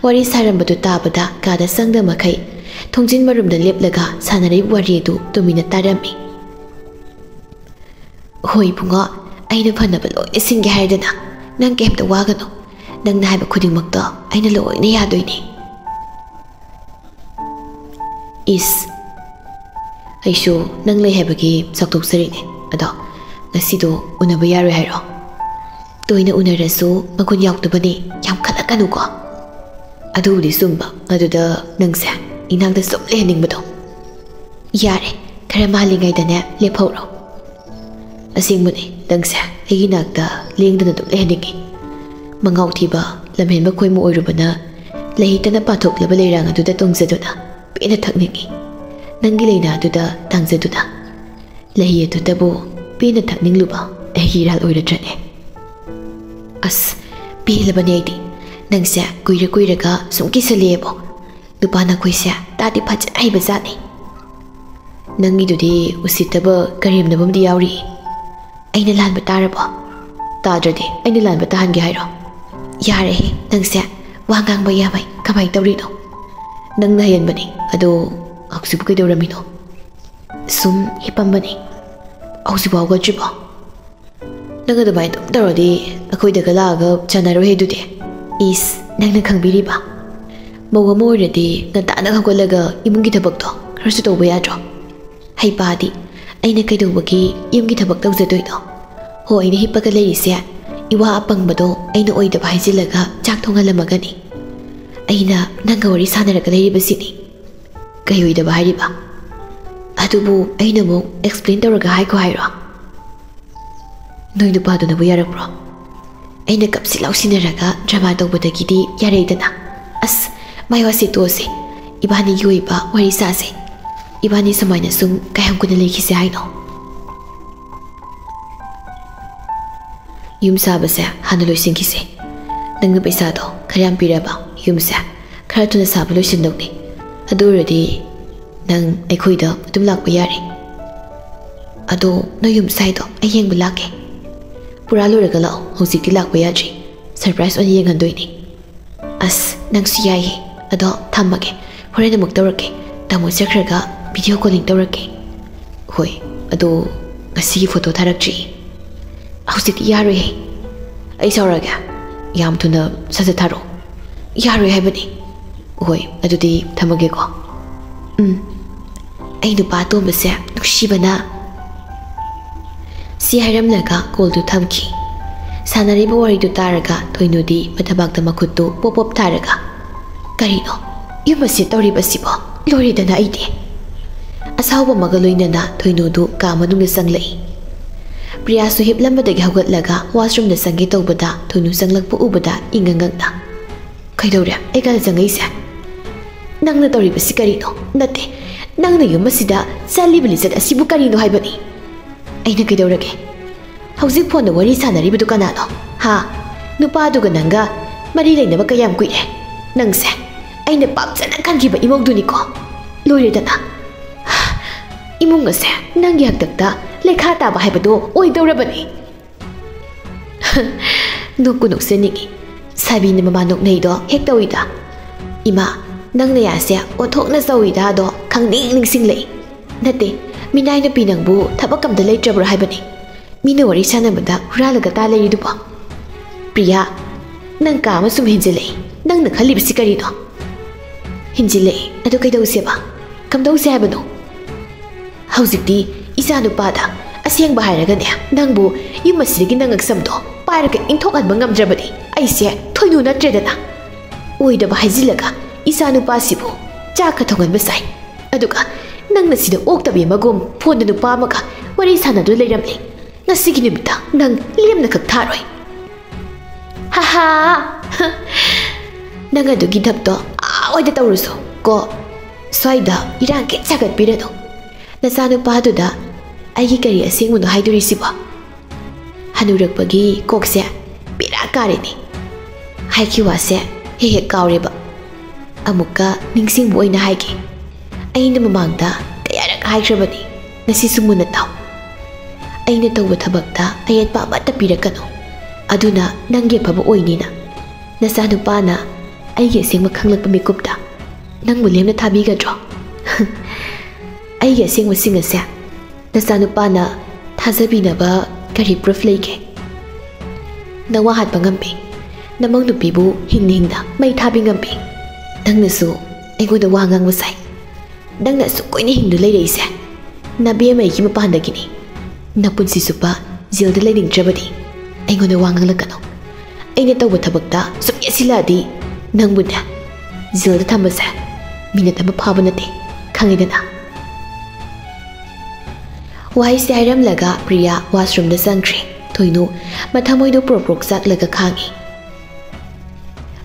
ꯋꯥꯔꯤ ꯁꯥꯔꯝꯕꯗꯨ ꯇꯥꯕꯗ ꯀꯥꯗ ꯆꯪꯗ ꯃꯈꯩ ꯊꯣꯡꯖꯤꯟ ꯃꯔꯨꯝꯗ ꯂꯦꯞꯂꯒ ꯁꯥꯟꯅꯔꯤꯕ ꯋꯥꯔꯤ ꯑꯗꯨ ꯇꯨꯃꯤꯟꯅ ꯇꯥꯔꯝꯃꯤ꯫ "ꯍꯣꯏ ꯏꯕꯨꯡꯉꯣ, ꯑꯩꯅ ꯐꯅꯕ ꯂꯣꯏꯅ ꯁꯤꯟꯒꯦ ꯍꯥꯏꯔꯗꯅ꯫ ꯅꯪ ꯀꯩꯝꯇ ꯋꯥꯒꯅꯨ꯫ ꯅꯪꯅ ꯍꯥꯏꯕ ꯈꯨꯗꯤꯡꯃꯛꯇꯣ ꯑꯩꯅ ꯂꯣꯏꯅ ꯌꯥꯗꯣꯏꯅꯦ꯫" "ꯏꯁ, ꯑꯩꯁꯨ ꯅꯪ ꯂꯩ ꯍꯥꯏꯕꯒꯤ ꯆꯥꯎꯊꯣꯛꯆꯔꯤꯅꯦ꯫ ꯑꯗꯣ ꯉꯁꯤꯗꯣ ꯎꯅꯕ ꯌꯥꯔꯣꯏ ꯍꯥꯏꯔꯣ? ꯇꯣꯏꯅ ꯎꯅꯔꯁꯨ ꯃꯒꯨꯟ ꯌꯥꯎꯗꯕꯅꯤ, ꯌꯥꯝ ꯈꯠꯂꯛꯀꯅꯨꯀꯣ꯫" "ꯑꯗꯨꯕꯨꯗꯤ ꯆꯨꯝꯕ, ꯑꯗꯨꯗ ꯅꯪꯁꯦ ꯏꯅꯥꯛꯇ ꯁꯨꯝ ꯂꯩꯍꯟꯅꯤꯡꯕꯗꯣ꯫" "ꯌꯥꯔꯦ, ꯈꯔ ꯃꯥꯜꯂꯤꯉꯩꯗꯅꯦ ꯂꯦꯞꯍꯧꯔꯣ꯫" "ꯑꯁꯦꯡꯕꯅꯦ, ꯅꯪꯁꯦ ꯑꯩꯒꯤ ꯅꯥꯛꯇ ꯂꯦꯡꯗꯅ ꯑꯗꯨꯝ ꯂꯩꯍꯟꯅꯤꯡꯉꯤ꯫ ꯃꯉꯥꯎ ꯊꯤꯕ, ꯂꯝꯍꯦꯟꯕ ꯈꯣꯏꯃꯨ ꯑꯣꯏꯔꯨꯕꯅ ꯂꯩꯇꯅ ꯄꯥꯊꯣꯛꯂꯕ ꯂꯩꯔꯥꯡ ꯑꯗꯨꯗ ꯇꯣꯡꯖꯗꯨꯅ ꯄꯦꯟꯅ ꯊꯛꯅꯤꯡꯉꯤ꯫ ꯅꯪꯒꯤ ꯂꯩꯅꯥ ꯑꯗꯨꯗ ꯇꯥꯡꯖꯗꯨꯅ ꯂꯩ ꯑꯗꯨꯗꯕꯨ ꯄꯦꯟꯅ ꯊꯛꯅꯤꯡꯂꯨꯕ ꯑꯩꯒꯤ ꯏꯔꯥꯜ ꯑꯣꯏꯔꯗ꯭ꯔꯅꯦ?" "ꯑꯁ, ꯄꯦꯜꯂꯕꯅꯦ ꯑꯩꯗꯤ꯫ ꯅꯪꯁꯦ ꯀꯨꯏꯔ ꯀꯨꯏꯔꯒ ꯁꯨꯝ ꯀꯤꯁꯜꯂꯛꯑꯦꯕꯣ꯫ ꯅꯨꯄꯥ ꯅꯈꯣꯏꯁꯦ ꯇꯥꯗꯤ ꯐꯖꯅ ꯍꯩꯕꯖꯥꯠꯅꯤ꯫" "ꯅꯪꯒꯤꯗꯨꯗꯤ ꯎꯁꯤꯠꯇꯕ ꯀꯔꯦꯝꯅꯕ ꯑꯃꯗꯤ ꯌꯥꯎꯔꯤ꯫ ꯑꯩꯅ ꯂꯥꯟꯕ ꯇꯥꯔꯕꯣ? ꯇꯥꯗ꯭ꯔꯗꯤ ꯑꯩꯅ ꯂꯥꯟꯕ ꯇꯥꯍꯟꯒꯦ ꯍꯥꯏꯔꯣ? ꯌꯥꯔꯦꯍꯦ, ꯅꯪꯁꯦ ꯋꯥ ꯉꯥꯡꯕ ꯌꯥꯕꯩ ꯀꯃꯥꯏꯅ ꯇꯧꯔꯤꯅꯣ? ꯅꯪꯅ ꯍꯦꯟꯕꯅꯤ꯫ ꯑꯗꯣ ꯍꯧꯖꯤꯛꯄꯨ ꯀꯩꯗꯧꯔꯝꯃꯤꯅꯣ?" "ꯁꯨꯝ ꯍꯤꯞꯄꯝꯕꯅꯤ꯫" "ꯍꯧꯖꯤꯛꯐꯥꯎ ꯍꯧꯒꯠꯇ꯭ꯔꯤꯕꯣ? ꯅꯪ ꯑꯗꯨꯃꯥꯏꯅ ꯑꯗꯨꯝ ꯇꯧꯔꯗꯤ ꯑꯩꯈꯣꯏꯗꯒ ꯂꯥꯛꯑꯒ ꯆꯥꯟꯅꯔꯣꯏꯍꯦ ꯑꯗꯨꯗꯤ꯫" "ꯏꯁ, ꯅꯪꯅ ꯈꯪꯕꯤꯔꯤꯕ? ꯃꯧ ꯑꯃ ꯑꯣꯏꯔꯗꯤ ꯉꯟꯇꯥꯅ ꯍꯧꯒꯠꯂꯒ ꯏꯃꯨꯡꯒꯤ ꯊꯕꯛꯇꯣ ꯈꯔꯁꯨ ꯇꯧꯕ ꯌꯥꯗ꯭ꯔꯣ? ꯍꯩꯄꯥꯗꯤ, ꯑꯩꯅ ꯀꯩꯗꯧꯕꯒꯤ ꯌꯨꯝꯒꯤ ꯊꯕꯛ ꯇꯧꯖꯗꯣꯏꯅꯣ? ꯍꯣ, ꯑꯩꯅ ꯍꯤꯞꯄꯒ ꯂꯩꯔꯤꯁꯦ ꯏꯋꯥ ꯑꯄꯪꯕꯗꯣ ꯑꯩꯅ ꯑꯣꯏꯗꯕ ꯍꯥꯏꯖꯤꯜꯂꯒ ꯆꯥꯛ ꯊꯣꯡꯍꯜꯂꯝꯃꯒꯅꯤ꯫ ꯑꯩꯅ ꯅꯪꯒ ꯋꯥꯔꯤ ꯁꯥꯟꯅꯔꯒ ꯂꯩꯔꯤꯕꯁꯤꯅꯤ꯫ ꯀꯩ ꯑꯣꯏꯗꯕ ꯍꯥꯏꯔꯤꯕ? ꯑꯗꯨꯕꯨ ꯑꯩꯅ ꯑꯃꯨꯛ explain ꯇꯧꯔꯒ ꯍꯥꯏꯈꯣ ꯍꯥꯏꯔꯣ? ꯅꯣꯏ ꯅꯨꯄꯥꯗꯨꯅꯕꯨ ꯌꯥꯔꯛꯄ꯭ꯔꯣ? ꯑꯩꯅ ꯀꯞꯁꯤ ꯂꯥꯎꯁꯤꯟꯅꯔꯒ drama ꯇꯧꯕꯗꯒꯤꯗꯤ ꯌꯥꯔꯦꯗꯅ꯫ ꯑꯁ, ꯃꯥꯏ ꯋꯥꯁꯤ ꯇꯣꯛꯑꯁꯦ꯫ ꯏꯕꯥꯅꯤꯒꯤ ꯑꯣꯏꯕ ꯋꯥꯔꯤ ꯁꯥꯁꯦ꯫ ꯏꯕꯥꯅꯤ ꯁꯨꯃꯥꯏꯅ ꯁꯨꯝ ꯀꯌꯥꯝ ꯀꯨꯏꯅ ꯂꯩꯈꯤꯁꯦ ꯍꯥꯏꯅꯣ? ꯌꯨꯝ ꯁꯥꯕꯁꯦ ꯍꯥꯟꯅ ꯂꯣꯏꯁꯤꯟꯈꯤꯁꯦ꯫ ꯅꯪꯅ ꯄꯩꯁꯥꯗꯣ ꯈꯔ ꯌꯥꯝ ꯄꯤꯔꯕ ꯌꯨꯝꯁꯦ ꯈꯔ ꯊꯨꯅ ꯁꯥꯕ ꯂꯣꯏꯁꯤꯟꯗꯧꯅꯤ꯫ ꯑꯗꯨ ꯑꯣꯏꯔꯗꯤ ꯅꯪ ꯑꯩꯈꯣꯏꯗ ꯑꯗꯨꯝ ꯂꯥꯛꯄ ꯌꯥꯔꯦ꯫ ꯑꯗꯣ ꯅꯣꯏ ꯌꯨꯝ ꯁꯥꯏꯗꯣ ꯑꯩ ꯌꯦꯡꯕ ꯂꯥꯛꯀꯦ꯫ ꯄꯨꯔꯥ ꯂꯣꯏꯔꯒ ꯂꯥꯛꯑꯣ, ꯍꯧꯖꯤꯛꯇꯤ ꯂꯥꯛꯄ ꯌꯥꯗ꯭ꯔꯤ꯫ Surprise ꯑꯣꯏꯅ ꯌꯦꯡꯍꯟꯗꯣꯏꯅꯤ꯫ ꯑꯁ, ꯅꯪꯁꯨ ꯌꯥꯏꯌꯦ꯫ ꯑꯗꯣ ꯊꯝꯃꯒꯦ, ꯍꯣꯔꯦꯟ ꯑꯃꯨꯛ ꯇꯧꯔꯛꯀꯦ꯫ ꯇꯥꯃꯣ ꯆꯠꯈ꯭ꯔꯒ video calling ꯇꯧꯔꯛꯀꯦ꯫ ꯍꯣꯏ, ꯑꯗꯣ ꯉꯁꯤꯒꯤ photo ꯊꯥꯔꯛꯇ꯭ꯔꯤ꯫ ꯍꯧꯖꯤꯛꯇꯤ ꯌꯥꯔꯣꯏꯍꯦ꯫ ꯑꯩ ꯁꯥꯎꯔꯒꯦ꯫ ꯌꯥꯝ ꯊꯨꯅ ꯁꯠ ꯁꯠ ꯊꯥꯔꯛꯑꯣ꯫ ꯌꯥꯔꯣꯏ ꯍꯥꯏꯕꯅꯤ꯫ ꯍꯣꯏ, ꯑꯗꯨꯗꯤ ꯊꯝꯃꯒꯦꯀꯣ꯫ ꯎꯝ꯫ ꯑꯩ ꯅꯨꯄꯥ ꯑꯇꯣꯝꯕꯁꯦ ꯅꯨꯡꯁꯤꯕꯅ꯫ ꯁꯤ ꯍꯥꯏꯔꯝꯂꯒ call ꯗꯨ ꯊꯝꯈꯤ꯫ ꯁꯥꯟꯅꯔꯤꯕ ꯋꯥꯔꯤꯗꯨ ꯇꯥꯔꯒ ꯊꯣꯏꯅꯨꯗꯤ ꯃꯊꯕꯥꯛꯇ ꯃꯈꯨꯠꯇꯨ ꯄꯣꯞ ꯄꯣꯞ ꯊꯥꯔꯒ, "ꯀꯔꯤꯅꯣ ꯌꯨꯝ ꯑꯁꯤ ꯇꯧꯔꯤꯕꯁꯤꯕꯣ? ꯂꯣꯏꯔꯦꯗꯅ ꯑꯩꯗꯤ!" ꯑꯁꯥꯎꯕ ꯑꯃꯒ ꯂꯣꯏꯅꯅ ꯊꯣꯏꯅꯨꯗꯨ ꯀꯥ ꯃꯅꯨꯡꯗ ꯆꯪꯂꯛꯏ꯫ ꯄ꯭ꯔꯤꯌꯥꯁꯨ ꯍꯤꯞꯂꯝꯕꯗꯒꯤ ꯍꯧꯒꯠꯂꯒ washroom ꯗ ꯆꯪꯒꯦ ꯇꯧꯕꯗ ꯊꯣꯏꯅꯨ ꯆꯪꯂꯛꯄ ꯎꯕꯗ ꯏꯉꯛ ꯉꯛꯅ, "ꯀꯩꯗꯧꯔꯦ? ꯑꯩ ꯀꯥꯗ ꯆꯪꯉꯛꯏꯁꯦ? ꯅꯪꯅ ꯇꯧꯔꯤꯕꯁꯤ ꯀꯔꯤꯅꯣ? ꯅꯠꯇꯦ, ꯅꯪꯅ ꯌꯨꯝ ꯑꯁꯤꯗ ꯆꯠꯂꯤꯕ ꯂꯤꯆꯠ ꯑꯁꯤꯕꯨ ꯀꯔꯤꯅꯣ ꯍꯥꯏꯕꯅꯤ?" "ꯑꯩꯅ ꯀꯩꯗꯧꯔꯒꯦ? ꯍꯧꯖꯤꯛ phone ꯗ ꯋꯥꯔꯤ ꯁꯥꯟꯅꯔꯤꯕꯗꯨ ꯀꯅꯥꯅꯣ? ꯍꯥ? ꯅꯨꯄꯥꯗꯨꯒ ꯅꯪꯒ ꯃꯔꯤ ꯂꯩꯅꯕ ꯀꯌꯥꯝ ꯀꯨꯏꯔꯦ? ꯅꯪꯁꯦ ꯑꯩꯅ ꯄꯥꯝꯖꯅ ꯈꯟꯈꯤꯕ ꯏꯃꯧꯗꯨꯅꯤꯀꯣ꯫ ꯂꯣꯏꯔꯦꯗꯅ꯫ ꯏꯃꯨꯡ ꯑꯁꯦ ꯅꯪꯒꯤ ꯍꯥꯛꯇꯛꯇ ꯂꯩꯈꯥ ꯇꯥꯕ ꯍꯥꯏꯕꯗꯣ ꯑꯣꯏꯗꯧꯔꯕꯅꯤ꯫" ꯅꯣꯛꯄꯨ ꯅꯣꯛꯆꯅꯤꯡꯏ꯫ ꯁꯥꯕꯤꯅ ꯃꯃꯥ ꯅꯣꯛꯅꯩꯗꯣ ꯍꯦꯛ ꯇꯧꯏꯗ꯫ ꯏꯃꯥ, ꯅꯪ ꯅꯌꯥꯁꯦ ꯑꯣꯟꯊꯣꯛꯅ ꯆꯧꯏꯗ, ꯑꯗꯣ ꯈꯪꯅꯤꯡ ꯅꯤꯡꯁꯤꯡꯂꯛꯏ꯫ ꯅꯠꯇꯦ, ꯃꯤꯅꯥꯏ ꯅꯨꯄꯤ ꯅꯪꯕꯨ ꯊꯕꯛ ꯑꯝꯇ ꯂꯩꯇ꯭ꯔꯕ꯭ꯔꯥ ꯍꯥꯏꯕꯅꯤ? ꯃꯤꯅ ꯋꯥꯔꯤ ꯁꯥꯟꯅꯕꯗ ꯍꯨꯔꯥꯜꯂꯒ ꯇꯥ ꯂꯩꯔꯤꯗꯨꯕꯣ? ꯄ꯭ꯔꯤꯌꯥ, ꯅꯪ ꯀꯥ ꯑꯃ ꯁꯨꯝ ꯍꯦꯟꯖꯤꯜꯂꯛꯏ꯫ ꯅꯪꯅ ꯈꯜꯂꯤꯕꯁꯤ ꯀꯔꯤꯅꯣ? ꯍꯦꯟꯖꯤꯜꯂꯛꯑꯦ꯫ ꯑꯗꯨ ꯀꯩꯗꯧꯁꯦꯕ? ꯀꯝꯗꯧꯁꯦ ꯍꯥꯏꯕꯅꯣ? ꯍꯧꯖꯤꯛꯇꯤ ꯏꯆꯥ ꯅꯨꯄꯥꯗ ꯑꯁꯦꯡꯕ ꯍꯥꯏꯔꯒꯅꯦ, ꯅꯪꯕꯨ ꯌꯨꯝ ꯑꯁꯤꯗꯒꯤ ꯅꯪ ꯉꯛꯁꯝꯗꯣ ꯄꯥꯏꯔꯒ ꯏꯟꯊꯣꯛꯍꯟꯕ ꯉꯝꯗ꯭ꯔꯕꯗꯤ ꯑꯩꯁꯦ ꯊꯣꯏꯅꯨ ꯅꯠꯇ꯭ꯔꯦꯗꯅ꯫ ꯑꯣꯏꯗꯕ ꯍꯥꯏꯖꯤꯜꯂꯒ ꯏꯆꯥ ꯅꯨꯄꯥꯁꯤꯕꯨ ꯆꯥꯛꯀ ꯊꯣꯡꯍꯟꯕ ꯁꯥꯏ꯫ ꯑꯗꯨꯒ ꯅꯪꯅ ꯁꯤꯗ ꯑꯣꯛꯇꯕꯤ ꯑꯃꯒꯨꯝ ꯐꯣꯟꯗ ꯅꯨꯄꯥ ꯑꯃꯒ ꯋꯥꯔꯤ ꯁꯥꯟꯅꯗꯨꯅ ꯂꯩꯔꯝꯂꯦ꯫ ꯉꯁꯤꯒꯤ ꯅꯨꯃꯤꯠꯇ ꯅꯪ ꯂꯦꯝꯅꯈꯛ ꯊꯥꯔꯣꯏ꯫ ꯍꯥꯍꯥ! ꯅꯪ ꯑꯗꯨꯒꯤ ꯙꯞꯇꯣ ꯑꯥ ꯋꯥꯏꯗ ꯇꯧꯔꯨꯁꯣ ꯀꯣ꯫ ꯁ꯭ꯋꯥꯏꯗ ꯏꯔꯥꯡ ꯀꯩ ꯁꯥꯒꯠꯄꯤꯔꯅꯨ꯫ ꯅꯆꯥꯅꯨꯄꯥꯗꯨꯗ ꯑꯩꯒꯤ ꯀꯔꯤ ꯑꯁꯦꯡꯕꯅꯣ ꯍꯥꯏꯗꯣꯔꯤꯁꯤꯕꯣ? ꯍꯅꯨꯔꯛꯄꯒꯤ ꯀꯣꯛꯁꯦ ꯕꯦꯔꯥ ꯀꯥꯔꯦꯅꯦ꯫ ꯍꯥꯏꯈꯤ ꯋꯥꯁꯦ ꯍꯦꯛ ꯍꯦꯛ ꯀꯥꯎꯔꯦꯕ꯫ ꯑꯃꯨꯛꯀ ꯅꯤꯡꯁꯤꯡꯕ ꯑꯣꯏꯅ ꯍꯥꯏꯒꯦ꯫ ꯑꯩꯅ ꯃꯃꯥꯡꯗ ꯀꯌꯥꯔꯛ ꯍꯥꯏꯈ꯭ꯔꯕꯅꯤ, ꯉꯁꯤꯁꯨ ꯃꯨꯟꯅ ꯇꯥꯎ꯫ ꯑꯩꯅ ꯇꯧꯕ ꯊꯕꯛꯇ ꯑꯌꯦꯠꯄ ꯑꯃꯠꯇ ꯄꯤꯔꯛꯀꯅꯨ꯫ ꯑꯗꯨꯅ ꯅꯪꯒꯤ ꯑꯐꯕ ꯑꯣꯏꯅꯤꯅ꯫ ꯅꯆꯥꯅꯨꯄꯥꯅ ꯑꯩꯒꯤ ꯑꯁꯦꯡꯕ ꯈꯪꯂꯛꯄ ꯃꯤꯀꯨꯞꯇ ꯅꯪꯕꯨ ꯂꯦꯝꯅ ꯊꯥꯕꯤꯒꯗ꯭ꯔꯣ? ꯑꯩꯒꯤ ꯑꯁꯦꯡꯕꯁꯤꯡ ꯑꯁꯦ ꯅꯆꯥꯅꯨꯄꯥꯅ ꯊꯥꯖꯕꯤꯅꯕ ꯀꯔꯤ proof ꯂꯩꯒꯦ? ꯅꯋꯥ ꯍꯥꯠꯄ ꯉꯝꯕꯤ, ꯅꯃꯧ ꯅꯨꯄꯤꯕꯨ ꯍꯤꯡꯅ ꯍꯤꯡꯅ ꯃꯩ ꯊꯥꯕꯤ ꯉꯝꯕꯤ, ꯅꯪꯅꯁꯨ ꯑꯩꯉꯣꯟꯗ ꯋꯥ ꯉꯥꯡꯕ ꯁꯥꯏ꯫ ꯅꯪꯅ ꯑꯁꯨꯛ ꯀꯨꯏꯅ ꯍꯤꯡꯗꯨꯅ ꯂꯩꯔꯛꯏꯁꯦ ꯅꯕꯦꯝꯃ ꯑꯩꯒꯤ ꯃꯄꯥꯟꯗꯒꯤꯅꯤ꯫ ꯅꯄꯨꯟꯁꯤ ꯆꯨꯞꯄ ꯖꯦꯜꯗ ꯂꯩꯅꯤꯡꯗ꯭ꯔꯕꯗꯤ ꯑꯩꯉꯣꯟꯗ ꯋꯥ ꯉꯥꯡꯂꯛꯀꯅꯨ꯫ ꯑꯩꯅ ꯇꯧꯕ ꯊꯕꯛꯇ ꯁꯨꯝ ꯌꯦꯠꯁꯤꯜꯂꯛꯑꯗꯤ ꯅꯪꯕꯨꯅꯦ ꯖꯦꯜꯗ ꯊꯝꯕꯁꯦ ꯃꯤꯅꯠ ꯑꯃ ꯐꯥꯕ ꯅꯠꯇꯦ, ꯈꯪꯉꯦꯗꯅ? ꯋꯥꯍꯩꯁꯦ ꯍꯥꯏꯔꯝꯂꯒ ꯄ꯭ꯔꯤꯌꯥ washroomꯗ ꯆꯪꯈ꯭ꯔꯦ꯫ ꯊꯣꯏꯅꯨ ꯃꯊꯃꯣꯏꯗꯣ ꯄ꯭ꯔꯣꯛ ꯄ꯭ꯔꯣꯛ ꯆꯥꯛꯂꯒ ꯈꯥꯡꯉꯤ꯫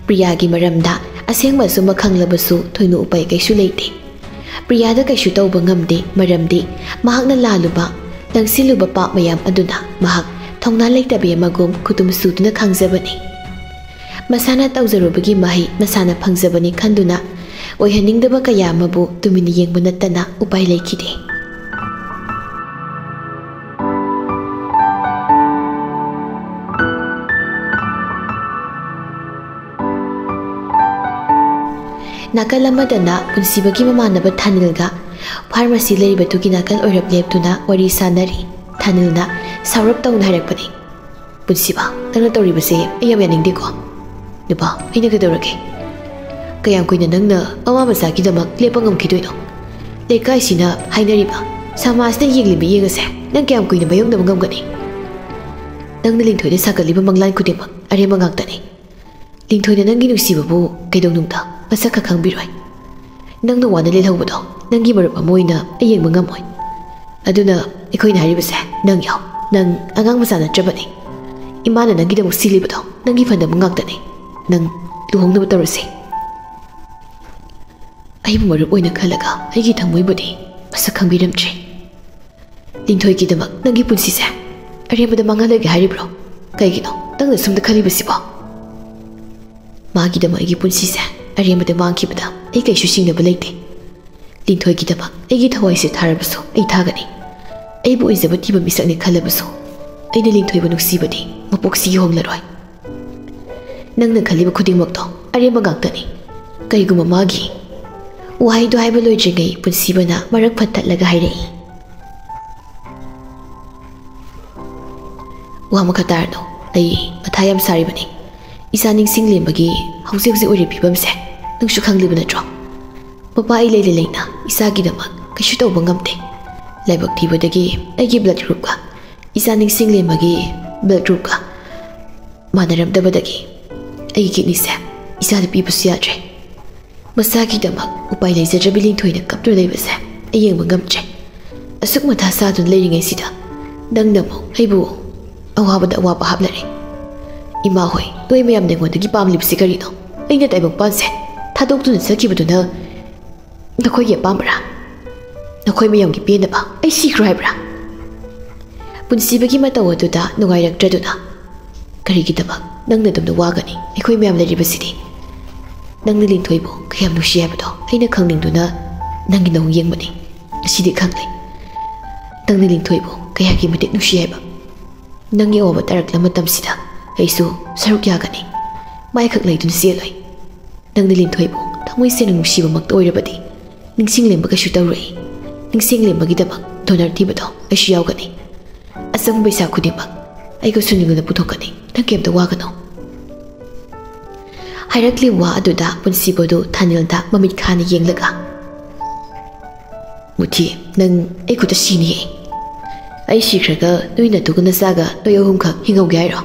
ꯄ꯭ꯔꯤꯌꯥꯒꯤ ꯃꯔꯝꯗ ꯑꯁꯦꯡꯕ ꯑꯆꯨꯝꯕ ꯈꯪꯂꯕꯁꯨ ꯊꯣꯏꯅꯨ ꯎꯄꯥꯏ ꯀꯩꯁꯨ ꯂꯩꯇꯦ꯫ ꯄ꯭ꯔꯤꯌꯥꯗ ꯀꯩꯁꯨ ꯇꯧꯕ ꯉꯝꯗꯦ, ꯃꯔꯝꯗꯤ ꯃꯍꯥꯛꯅ ꯂꯥꯜꯂꯨꯕ, ꯂꯪꯁꯤꯜꯂꯨꯕ ꯄꯥꯞ ꯃꯌꯥꯝ ꯑꯗꯨꯅ ꯃꯍꯥꯛ ꯊꯧꯅꯥ ꯂꯩꯇꯕꯤ ꯑꯃꯒꯨꯝ ꯈꯨꯇꯨꯝ ꯁꯨꯗꯨꯅ ꯈꯥꯡꯖꯕꯅꯤ꯫ ꯃꯁꯥꯅ ꯇꯧꯖꯔꯨꯕꯒꯤ ꯃꯍꯩ ꯃꯁꯥꯅ ꯐꯪꯖꯕꯅꯤ ꯈꯟꯗꯨꯅ ꯑꯣꯏꯍꯟꯅꯤꯡꯗꯕ ꯀꯌꯥ ꯑꯃꯕꯨ ꯇꯨꯃꯤꯟꯅ ꯌꯦꯡꯕ ꯅꯠꯇꯅ ꯎꯄꯥꯏ ꯂꯩꯈꯤꯗꯦ꯫ ꯅꯥꯀꯜ ꯑꯃꯗꯅ ꯄꯨꯟꯁꯤꯕꯒꯤ ꯃꯃꯥꯟꯅꯕ ꯊꯥꯅꯤꯜꯒ pharmacy ꯂꯩꯔꯤꯕꯗꯨꯒꯤ ꯅꯥꯀꯜ ꯑꯣꯏꯔꯞ ꯂꯦꯞꯇꯨꯅ ꯋꯥꯔꯤ ꯁꯥꯟꯅꯔꯤ꯫ ꯊꯥꯅꯤꯜꯅ ꯁꯥꯎꯔꯞ ꯇꯧꯅ ꯍꯥꯏꯔꯛꯄꯅꯤ, "ꯄꯨꯟꯁꯤꯕ, ꯅꯪꯅ ꯇꯧꯔꯤꯕꯁꯦ ꯑꯩ ꯌꯥꯝ ꯌꯥꯅꯤꯡꯗꯦꯀꯣ꯫ ꯅꯨꯄꯥ, ꯑꯩꯅ ꯀꯩꯗꯧꯔꯒꯦ? ꯀꯌꯥꯝ ꯀꯨꯏꯅ ꯅꯪꯅ ꯃꯃꯥ ꯃꯆꯥꯒꯤꯗꯃꯛ ꯂꯦꯞꯄ ꯉꯝꯈꯤꯗꯣꯏꯅꯣ? ꯂꯩꯀꯥꯏꯁꯤꯅ ꯍꯥꯏꯅꯔꯤꯕ, ꯁꯃꯥꯖꯅ ꯌꯦꯡꯂꯤꯕ ꯃꯤꯠꯌꯦꯡ ꯑꯁꯦ ꯅꯪ ꯀꯌꯥꯝ ꯀꯨꯏꯅ ꯃꯥꯌꯣꯛꯅꯕ ꯉꯝꯒꯅꯤ? ꯅꯪꯅ ꯂꯤꯟꯊꯣꯏꯗ ꯁꯥꯒꯠꯂꯤꯕ ꯃꯪꯂꯥꯟ ꯈꯨꯗꯤꯡꯃꯛ ꯑꯔꯦꯝꯕ ꯉꯥꯛꯇꯅꯤ꯫ ꯂꯤꯟꯊꯣꯏꯅ ꯅꯪꯒꯤ ꯅꯨꯡꯁꯤꯕꯕꯨ ꯀꯩꯗꯧꯅꯨꯡꯗ ꯃꯁꯛ ꯈꯛ ꯈꯪꯕꯤꯔꯣꯏ꯫ ꯅꯪꯅ ꯋꯥꯅ ꯂꯦꯜꯍꯧꯕꯗꯣ ꯅꯪꯒꯤ ꯃꯔꯨꯞ ꯑꯃ ꯑꯣꯏꯅ ꯑꯩ ꯌꯦꯡꯕ ꯉꯝꯃꯣꯏ꯫ ꯑꯗꯨꯅ ꯑꯩꯈꯣꯏꯅ ꯍꯥꯏꯔꯤꯕꯁꯦ ꯅꯪ ꯌꯥꯎ꯫ ꯅꯪ ꯑꯉꯥꯡ ꯃꯆꯥ ꯅꯠꯇ꯭ꯔꯕꯅꯤ꯫ ꯏꯃꯥꯅ ꯅꯪꯒꯤꯗꯃꯛ ꯁꯤꯜꯂꯤꯕꯗꯣ ꯅꯪꯒꯤ ꯐꯅꯕ ꯉꯥꯛꯇꯅꯤ꯫ ꯅꯪ ꯂꯨꯍꯣꯡꯅꯕ ꯇꯧꯔꯁꯦ꯫ ꯑꯩꯕꯨ ꯃꯔꯨꯞ ꯑꯣꯏꯅ ꯈꯜꯂꯒ ꯑꯩꯒꯤ ꯊꯃꯣꯏꯕꯨꯗꯤ ꯃꯁꯛ ꯈꯪꯕꯤꯔꯝꯗ꯭ꯔꯦ꯫ ꯂꯤꯟꯊꯣꯏꯒꯤꯗꯃꯛ ꯅꯪꯒꯤ ꯄꯨꯟꯁꯤꯁꯦ ꯑꯔꯦꯝꯕꯗ ꯃꯥꯡꯍꯜꯂꯒꯦ ꯍꯥꯏꯔꯤꯕ꯭ꯔꯣ? ꯀꯩꯒꯤꯅꯣ ꯅꯪꯅ ꯁꯨꯝꯗ ꯈꯜꯂꯤꯕꯁꯤꯕꯣ? ꯃꯥꯒꯤꯗꯃꯛ ꯑꯩꯒꯤ ꯄꯨꯟꯁꯤꯁꯦ ꯑꯔꯦꯝꯕꯗ ꯃꯥꯡꯈꯤꯕꯗ ꯑꯩ ꯀꯩꯁꯨ ꯆꯤꯡꯅꯕ ꯂꯩꯇꯦ꯫ ꯂꯤꯟꯊꯣꯏꯒꯤꯗꯃꯛ ꯑꯩꯒꯤ ꯊꯋꯥꯏꯁꯦ ꯊꯥꯔꯕꯁꯨ ꯑꯩ ꯊꯥꯒꯅꯤ꯫ ꯑꯩꯕꯨ ꯑꯣꯏꯖꯕ ꯊꯤꯕ ꯃꯤꯁꯛꯅꯤ ꯈꯜꯂꯕꯁꯨ ꯑꯩꯅ ꯂꯤꯟꯊꯣꯏꯕꯨ ꯅꯨꯡꯁꯤꯕꯗꯤ ꯃꯄꯣꯛꯁꯤꯒꯤ ꯍꯣꯡꯂꯔꯣꯏ꯫ ꯅꯪꯅ ꯈꯜꯂꯤꯕ ꯈꯨꯗꯤꯡꯃꯛꯇꯣ ꯑꯔꯦꯝꯕ ꯉꯥꯛꯇꯅꯤ꯫ ꯀꯔꯤꯒꯨꯝꯕ ꯃꯥꯒꯤ ꯋꯥꯍꯩꯗꯣ ꯍꯥꯏꯕ ꯂꯣꯏꯗ꯭ꯔꯤꯉꯩ ꯄꯨꯟꯁꯤꯕꯅ ꯃꯔꯛ ꯐꯠ ꯊꯠꯂꯒ ꯍꯥꯏꯔꯛꯏ, "ꯋꯥ ꯃꯈꯥ ꯇꯥꯔꯅꯨ꯫ ꯑꯩ ꯃꯊꯥ ꯌꯥꯝ ꯁꯥꯔꯤꯕꯅꯤ꯫ ꯏꯆꯥ ꯅꯤꯡꯁꯤꯡꯂꯦꯝꯕꯒꯤ ꯍꯧꯖꯤꯛ ꯍꯧꯖꯤꯛ ꯑꯣꯏꯔꯤꯕ ꯐꯤꯕꯝꯁꯦ ꯅꯪꯁꯨ ꯈꯪꯂꯤꯕ ꯅꯠꯇ꯭ꯔꯣ? ꯃꯄꯥ ꯑꯩ ꯂꯩꯅ ꯂꯩꯅ ꯏꯆꯥꯒꯤꯗꯃꯛ ꯀꯩꯁꯨ ꯇꯧꯕ ꯉꯝꯗꯦ꯫ ꯂꯥꯏꯕꯛ ꯊꯤꯕꯗꯒꯤ ꯑꯩꯒꯤ blood groupꯀ ꯏꯆꯥ ꯅꯤꯡꯁꯤꯡꯂꯦꯝꯕꯒꯤ blood groupꯀ ꯃꯥꯟꯅꯔꯝꯗꯕꯗꯒꯤ ꯑꯩꯒꯤ kidneyꯁꯦ ꯏꯆꯥꯗ ꯄꯤꯕꯁꯨ ꯌꯥꯗ꯭ꯔꯦ꯫ ꯃꯁꯥꯒꯤꯗꯃꯛ ꯎꯄꯥꯏ ꯂꯩꯖꯗ꯭ꯔꯕꯤ ꯂꯤꯟꯊꯣꯏꯅ ꯀꯞꯇꯨꯅ ꯂꯩꯕꯁꯦ ꯑꯩ ꯌꯦꯡꯕ ꯉꯝꯗ꯭ꯔꯦ꯫ ꯑꯁꯨꯛ ꯃꯊꯥ ꯁꯥꯗꯨꯅ ꯂꯩꯔꯤꯉꯩꯁꯤꯗ ꯅꯪꯅ ꯑꯃꯨꯛ ꯑꯩꯕꯨ ꯑꯋꯥꯕꯗ ꯑꯋꯥꯕ ꯍꯥꯞꯅꯔꯦ꯫ ꯏꯃꯥ ꯍꯣꯏ, ꯅꯣꯏ ꯃꯌꯥꯝꯅ ꯑꯩꯉꯣꯟꯗꯒꯤ ꯄꯥꯝꯂꯤꯕꯁꯦ ꯀꯔꯤꯅꯣ? ꯑꯩꯅ ꯇꯥꯏꯕꯪꯄꯥꯟꯁꯦ ꯊꯥꯗꯣꯛꯇꯨꯅ ꯆꯠꯈꯤꯕꯗꯨꯅ ꯅꯈꯣꯏꯒꯤ ꯑꯄꯥꯝꯕꯔꯥ? ꯅꯈꯣꯏ ꯃꯌꯥꯝꯒꯤ ꯄꯦꯟꯅꯕ ꯑꯩ ꯁꯤꯈ꯭ꯔꯣ ꯍꯥꯏꯕ꯭ꯔꯥ? ꯄꯨꯟꯁꯤꯕꯒꯤ ꯃꯇꯧ ꯑꯗꯨꯗ ꯅꯨꯡꯉꯥꯏꯔꯛꯇ꯭ꯔꯗꯨꯅ ꯀꯔꯤꯒꯤꯗꯃꯛ ꯅꯪꯅ ꯑꯗꯨꯝꯅ ꯋꯥꯒꯅꯤ? ꯑꯩꯈꯣꯏ ꯃꯌꯥꯝ ꯂꯩꯔꯤꯕꯁꯤꯗꯤ꯫ ꯅꯪꯅ ꯂꯤꯟꯊꯣꯏꯕꯨ ꯀꯌꯥꯝ ꯅꯨꯡꯁꯤ ꯍꯥꯏꯕꯗꯣ ꯑꯩꯅ ꯈꯪꯅꯤꯡꯗꯨꯅ ꯅꯪꯒꯤ ꯅꯧ ꯌꯦꯡꯕꯅꯤ꯫ ꯉꯁꯤꯗꯤ ꯈꯪꯂꯦ ꯅꯪꯅ ꯂꯤꯟꯊꯣꯏꯕꯨ ꯀꯌꯥꯒꯤ ꯃꯇꯤꯛ ꯅꯨꯡꯁꯤ ꯍꯥꯏꯕ꯫ ꯅꯪꯒꯤ ꯑꯋꯥꯕ ꯇꯥꯔꯛꯂꯕ ꯃꯇꯝꯁꯤꯗ ꯑꯩꯁꯨ ꯁꯔꯨꯛ ꯌꯥꯒꯅꯤ꯫ ꯃꯥꯏꯈꯛ ꯂꯩꯗꯨꯅ ꯆꯦꯜꯂꯣꯏ꯫ ꯅꯪꯅ ꯂꯤꯟꯊꯣꯏꯕꯨ ꯊꯃꯣꯏ ꯁꯦꯡꯅ ꯅꯨꯡꯁꯤꯕꯃꯛꯇ ꯑꯣꯏꯔꯕꯗꯤ ꯅꯤꯡꯁꯤꯡꯂꯦꯝꯕ ꯀꯩꯁꯨ ꯇꯧꯔꯣꯏ꯫ ꯅꯤꯡꯁꯤꯡꯂꯦꯝꯕꯒꯤꯗꯃꯛ donor ꯊꯤꯕꯗꯣ ꯑꯩꯁꯨ ꯌꯥꯎꯒꯅꯤ꯫ ꯑꯆꯪꯕ ꯄꯩꯁꯥ ꯈꯨꯗꯤꯡꯃꯛ ꯑꯩꯒ ꯁꯨꯅꯤꯜꯅ ꯄꯨꯊꯣꯛꯀꯅꯤ꯫ ꯅꯪ ꯀꯩꯝꯇ ꯋꯥꯒꯅꯨ꯫ ꯍꯥꯏꯔꯛꯂꯤꯕ ꯋꯥ ꯑꯗꯨꯗ ꯄꯨꯟꯁꯤꯕꯗꯨ ꯊꯥꯅꯤꯜꯗ ꯃꯃꯤꯠ ꯈꯥꯅ ꯌꯦꯡꯂꯒ, "ꯃꯨꯊꯤ, ꯅꯪ ꯑꯩ ꯈꯨꯠꯇ ꯁꯤꯅꯤꯌꯦ꯫ ꯑꯩ ꯁꯤꯈ꯭ꯔꯒ ꯅꯣꯏ ꯅꯇꯨꯒ ꯅꯆꯥꯒ ꯅꯣꯏ ꯑꯍꯨꯝꯈꯛ ꯍꯤꯡꯍꯧꯒꯦ ꯍꯥꯏꯔꯣ?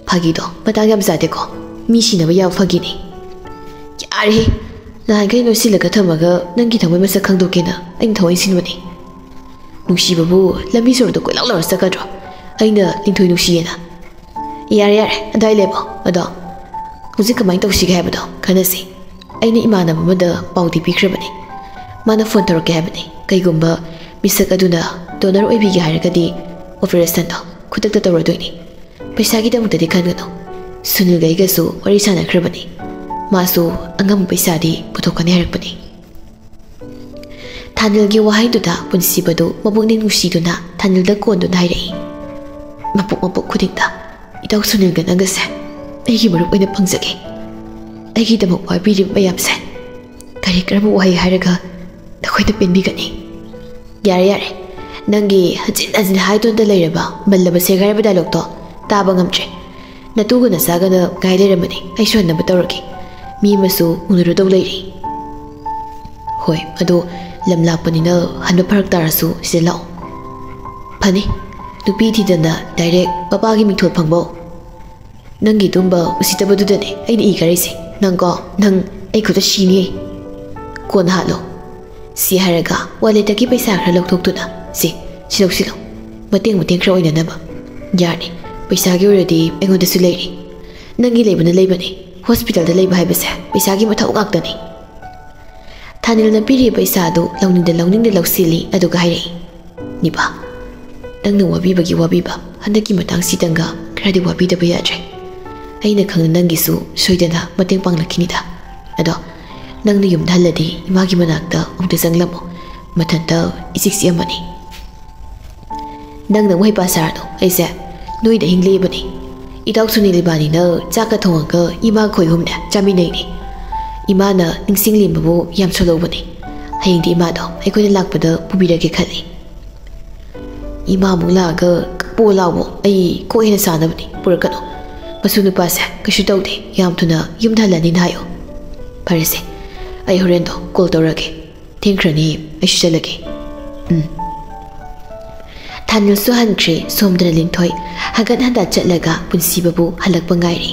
ꯐꯥꯒꯤꯗꯣ ꯃꯇꯥꯡ ꯌꯥꯝ ꯆꯥꯗꯦꯀꯣ꯫ ꯃꯤ ꯁꯤꯅꯕ ꯌꯥꯕ ꯐꯥꯒꯤꯅꯤ꯫ ꯌꯥꯔꯦꯍꯦ꯫ ꯅꯍꯥꯟꯈꯩ ꯅꯣꯏꯁꯤꯜꯂꯒ ꯊꯝꯃꯒ ꯅꯪꯒꯤ ꯊꯃꯣꯏ ꯃꯁꯛ ꯈꯪꯗꯣꯛꯀꯦꯅ ꯑꯩꯅ ꯊꯋꯥꯏ ꯁꯤꯟꯕꯅꯤ꯫ ꯅꯨꯡꯁꯤꯕꯕꯨ ꯂꯝꯕꯤ ꯁꯣꯔꯣꯛꯇ ꯀꯣꯏꯂꯥꯎ ꯂꯥꯎꯔ ꯆꯠꯀꯗ꯭ꯔꯣ? ꯑꯩꯅ ꯂꯤꯟꯊꯣꯏ ꯅꯨꯡꯁꯤꯌꯦꯅ?" "ꯌꯥꯔꯦ, ꯌꯥꯔꯦ, ꯑꯗꯥꯏ ꯂꯦꯞꯄꯣ꯫ ꯑꯗꯣ ꯍꯧꯖꯤꯛ ꯀꯃꯥꯏꯅ ꯇꯧꯁꯤꯒꯦ ꯍꯥꯏꯕꯗꯣ ꯈꯟꯅꯁꯤ꯫ ꯑꯩꯅ ꯏꯃꯥꯟꯅꯕ ꯑꯃꯗ ꯄꯥꯎꯗꯤ ꯄꯤꯈ꯭ꯔꯕꯅꯤ꯫ ꯃꯥꯅ ꯐꯣꯟ ꯇꯧꯔꯛꯀꯦ ꯍꯥꯏꯕꯅꯤ꯫ ꯀꯩꯒꯨꯝꯕ ꯃꯤꯁꯛ ꯑꯗꯨꯅ ꯗꯣꯅꯔ ꯑꯣꯏꯕꯤꯒꯦ ꯍꯥꯏꯔꯒꯗꯤ ꯑꯣꯄꯔꯦꯁꯟꯗꯣ ꯈꯨꯗꯛꯇ ꯇꯧꯔꯗꯣꯏꯅꯤ꯫ ꯄꯩꯁꯥꯒꯤꯗꯃꯛꯇꯗꯤ ꯈꯟꯒꯅꯨ꯫ ꯁꯨꯅꯤꯜꯒ ꯑꯩꯒꯁꯨ ꯋꯥꯔꯤ ꯁꯥꯟꯅꯈ꯭ꯔꯕꯅꯤ꯫ ꯃꯥꯁꯨ ꯑꯉꯝꯕ ꯄꯩꯁꯥꯗꯤ ꯄꯨꯊꯣꯛꯀꯅꯤ ꯍꯥꯏꯔꯛꯄꯅꯤ꯫" ꯊꯥꯅꯤꯜꯒꯤ ꯋꯥꯍꯩꯗꯨꯗ ꯄꯨꯟꯁꯤꯕꯗꯨ ꯃꯄꯨꯛꯅꯤꯡ ꯅꯨꯡꯁꯤꯗꯨꯅ ꯊꯥꯅꯤꯜꯗ ꯀꯣꯟꯗꯨꯅ ꯍꯥꯏꯔꯛꯏ, "ꯃꯄꯣꯛ ꯃꯄꯣꯛ ꯈꯨꯗꯤꯡꯗ ꯏꯇꯥꯎ ꯁꯨꯅꯤꯜꯒ ꯅꯪꯒꯁꯦ ꯑꯩꯒꯤ ꯃꯔꯨꯞ ꯑꯣꯏꯅ ꯐꯪꯖꯒꯦ꯫ ꯑꯩꯒꯤꯗꯃꯛ ꯋꯥꯕꯤꯔꯤꯕ ꯃꯌꯥꯝꯁꯦ ꯀꯔꯤ ꯀꯔꯝꯕ ꯋꯥꯍꯩ ꯍꯥꯏꯔꯒ ꯅꯈꯣꯏꯗ ꯄꯦꯟꯕꯤꯒꯅꯤ?" "ꯌꯥꯔꯦ, ꯌꯥꯔꯦ꯫ ꯅꯪꯒꯤ ꯍꯟꯖꯤꯟ ꯍꯟꯖꯤꯟ ꯍꯥꯏꯗꯨꯅꯇ ꯂꯩꯔꯕ ꯃꯜꯂꯕ ꯁꯦꯒꯥꯏꯔꯕ ꯗꯥꯏꯂꯣꯛꯇꯣ ꯇꯥꯕ ꯉꯝꯗ꯭ꯔꯦ꯫ ꯅꯇꯨꯒ ꯅꯆꯥꯒꯅ ꯉꯥꯏ ꯂꯩꯔꯝꯕꯅꯤ꯫ ꯑꯩꯁꯨ ꯍꯟꯅꯕ ꯇꯧꯔꯒꯦ꯫ ꯃꯤ ꯑꯃꯁꯨ ꯎꯅꯔꯨꯗꯧ ꯂꯩꯔꯤ꯫" "ꯍꯣꯏ, ꯑꯗꯣ ꯂꯝ ꯂꯥꯞꯄꯅꯤꯅ ꯍꯟꯕ ꯐꯔꯛ ꯇꯥꯔꯁꯨ ꯁꯤꯗ ꯂꯥꯛꯑꯣ꯫" "ꯐꯅꯤ꯫ ꯅꯨꯄꯤ ꯊꯤꯗꯅ ꯗꯥꯏꯔꯦꯛ ꯃꯄꯥꯒꯤ ꯃꯤꯡꯊꯣꯜ ꯐꯪꯕ?" "ꯅꯪꯒꯤ ꯑꯗꯨꯝꯕ ꯎꯁꯤꯠꯇꯕꯗꯨꯗꯅꯦ ꯑꯩꯅ ꯏ ꯀꯥꯔꯛꯏꯁꯦ꯫ ꯅꯪꯀꯣ, ꯅꯪ ꯑꯩ ꯈꯨꯠꯇ ꯁꯤꯅꯤꯌꯦ꯫ ꯀꯣꯟꯅ ꯍꯥꯠꯂꯣ꯫" ꯁꯤ ꯍꯥꯏꯔꯒ ꯋꯥꯂꯦꯠꯇꯒꯤ ꯄꯩꯁꯥ ꯈꯔ ꯂꯧꯊꯣꯛꯇꯨꯅ, "ꯁꯤ, ꯁꯤ ꯂꯧꯁꯤꯜꯂꯣ꯫ ꯃꯇꯦꯡ ꯃꯇꯦꯡ ꯈꯔ ꯑꯣꯏꯅꯅꯕ꯫ ꯌꯥꯔꯅꯤ, ꯄꯩꯁꯥꯒꯤ ꯑꯣꯏꯔꯗꯤ ꯑꯩꯉꯣꯟꯗꯁꯨ ꯂꯩꯔꯤ꯫ ꯅꯪꯒꯤ ꯂꯩꯕꯅ ꯂꯩꯕꯅꯤ꯫ ꯍꯣꯁꯄꯤꯇꯥꯜꯗ ꯂꯩꯕ ꯍꯥꯏꯕꯁꯦ ꯄꯩꯁꯥꯒꯤ ꯃꯊꯧ ꯉꯥꯛꯇꯅꯤ꯫" ꯊꯥꯅꯤꯜꯅ ꯄꯤꯔꯤꯕ ꯄꯩꯁꯥ ꯑꯗꯨ ꯂꯧꯅꯤꯡꯗ ꯂꯧꯅꯤꯡꯗ ꯂꯧꯁꯤꯜꯂꯤ, ꯑꯗꯨꯒ ꯍꯥꯏꯔꯛꯏ, "ꯅꯤꯄꯥ, ꯅꯪꯅ ꯋꯥꯕꯤꯕꯒꯤ ꯋꯥꯕꯤꯕ, ꯍꯟꯗꯛꯀꯤ ꯃꯇꯥꯡꯁꯤꯗꯪꯒ ꯈꯔꯗꯤ ꯋꯥꯕꯤꯗꯕ ꯌꯥꯗ꯭ꯔꯦ꯫ ꯑꯩꯅ ꯈꯪꯅ ꯅꯪꯒꯤꯁꯨ ꯁꯣꯏꯗꯅ ꯃꯇꯦꯡ ꯄꯥꯡꯂꯛꯈꯤꯅꯤꯗ꯫ ꯑꯗꯣ ꯅꯪꯅ ꯌꯨꯝꯗ ꯍꯜꯂꯗꯤ ꯏꯃꯥꯒꯤ ꯃꯅꯥꯛꯇ ꯑꯃꯨꯛꯇ ꯆꯪꯂꯝꯃꯣ꯫ ꯃꯊꯟꯇ ꯏꯆꯤꯛ ꯆꯤꯛꯑꯝꯃꯅꯤ꯫" "ꯅꯪꯅ ꯑꯃꯨꯛ ꯍꯩꯄꯥ ꯁꯥꯔꯅꯨ꯫ ꯑꯩꯁꯦ ꯅꯣꯏꯗ ꯑꯍꯤꯡ ꯂꯦꯛꯏꯕꯅꯤ꯫ ꯏꯇꯥꯎ ꯁꯨꯅꯤꯜ ꯏꯕꯥꯅꯤꯅ ꯆꯥꯛꯀ ꯊꯣꯡꯉꯒ ꯏꯃꯥ ꯑꯩꯈꯣꯏ ꯑꯍꯨꯝꯅꯦ ꯆꯥꯃꯤꯟꯅꯩꯅꯤ꯫ ꯏꯃꯥꯅ ꯅꯤꯡꯁꯤꯡꯂꯦꯝꯕꯕꯨ ꯌꯥꯝ ꯁꯣꯜꯍꯧꯕꯅꯤ꯫ ꯍꯌꯦꯡꯗꯤ ꯏꯃꯥꯗꯣ ꯑꯩꯈꯣꯏꯅ ꯂꯥꯛꯄꯗ ꯄꯨꯕꯤꯔꯒꯦ ꯈꯜꯂꯤ꯫" "ꯏꯃꯥ ꯑꯃꯨꯛ ꯂꯥꯛꯑꯒ ꯀꯞꯄꯣ ꯂꯥꯎꯋꯣ꯫ ꯑꯩ ꯀꯣꯛ ꯍꯦꯟꯅ ꯆꯥꯅꯕꯅꯤ꯫ ꯄꯨꯔꯛꯀꯅꯨ꯫ "ꯃꯁꯨ ꯅꯨꯄꯥꯁꯦ ꯀꯩꯁꯨ ꯇꯧꯗꯦ, ꯌꯥꯝ ꯊꯨꯅ ꯌꯨꯝꯗ ꯍꯜꯂꯅꯤꯅ ꯍꯥꯏꯌꯣ꯫ ꯐꯔꯦꯁꯦ, ꯑꯩ ꯍꯣꯔꯦꯟꯗꯣ ꯀꯣꯜ ꯇꯧꯔꯒꯦ꯫ ꯊꯦꯡꯈ꯭ꯔꯅꯤ, ꯑꯩꯁꯨ ꯆꯠꯂꯒꯦ꯫ ꯎꯝ"꯫ ꯊꯥꯅꯤꯜꯁꯨ ꯍꯟꯈ꯭ꯔꯦ꯫ ꯁꯣꯝꯗꯅ ꯂꯤꯟꯊꯣꯏ ꯍꯟꯒꯠ ꯍꯟꯗ ꯆꯠꯂꯒ ꯄꯨꯟꯁꯤꯕꯕꯨ ꯍꯜꯂꯛꯄ ꯉꯥꯏꯔꯤ꯫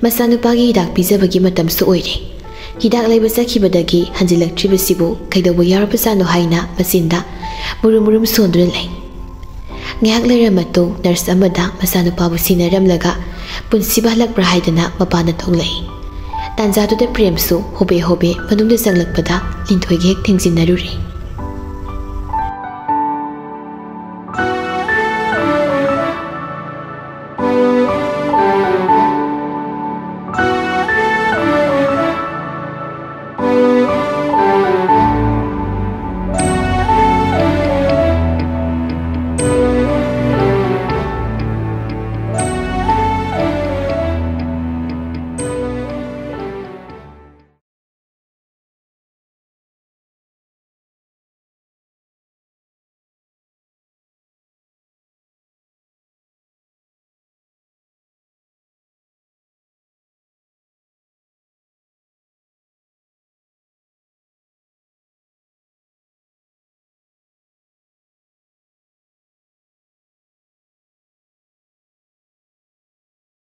ꯃꯆꯥꯅꯨꯄꯥꯒꯤ ꯍꯤꯗꯥꯛ ꯄꯤꯖꯕꯒꯤ ꯃꯇꯝꯁꯨ ꯑꯣꯏꯔꯦ꯫ ꯍꯤꯗꯥꯛ ꯂꯩꯕ ꯆꯠꯈꯤꯕꯗꯒꯤ ꯍꯟꯖꯤꯜꯂꯛꯇ꯭ꯔꯤꯕꯁꯤꯕꯨ ꯀꯩꯗꯧꯕ ꯌꯥꯎꯔꯕꯖꯥꯠꯅꯣ ꯍꯥꯏꯅ ꯃꯆꯤꯟꯗ ꯃꯨꯔꯨꯝ ꯃꯨꯔꯨꯝ ꯁꯣꯟꯗꯨꯅ ꯂꯩ꯫ ꯉꯥꯏꯍꯥꯛ ꯂꯩꯔ ꯃꯇꯨꯡ ꯅꯔꯁ ꯑꯃꯗ ꯃꯆꯥꯅꯨꯄꯥꯕꯨ ꯁꯤꯟꯅꯔꯝꯂꯒ ꯄꯨꯟꯁꯤꯕ ꯍꯜꯂꯛꯄ꯭ꯔꯥ ꯍꯥꯏꯗꯅ ꯃꯄꯥꯟꯗ ꯊꯣꯛꯂꯛꯏ꯫ ꯇꯥꯟꯖꯥꯗꯨꯗ ꯄ꯭ꯔꯦꯝꯁꯨ ꯍꯣꯕꯦ ꯍꯣꯕꯦ ꯃꯅꯨꯡꯗ ꯆꯪꯂꯛꯄꯗ ꯂꯤꯟꯊꯣꯏꯒ ꯍꯦꯛ ꯊꯦꯡꯖꯤꯟꯅꯔꯨꯔꯦ꯫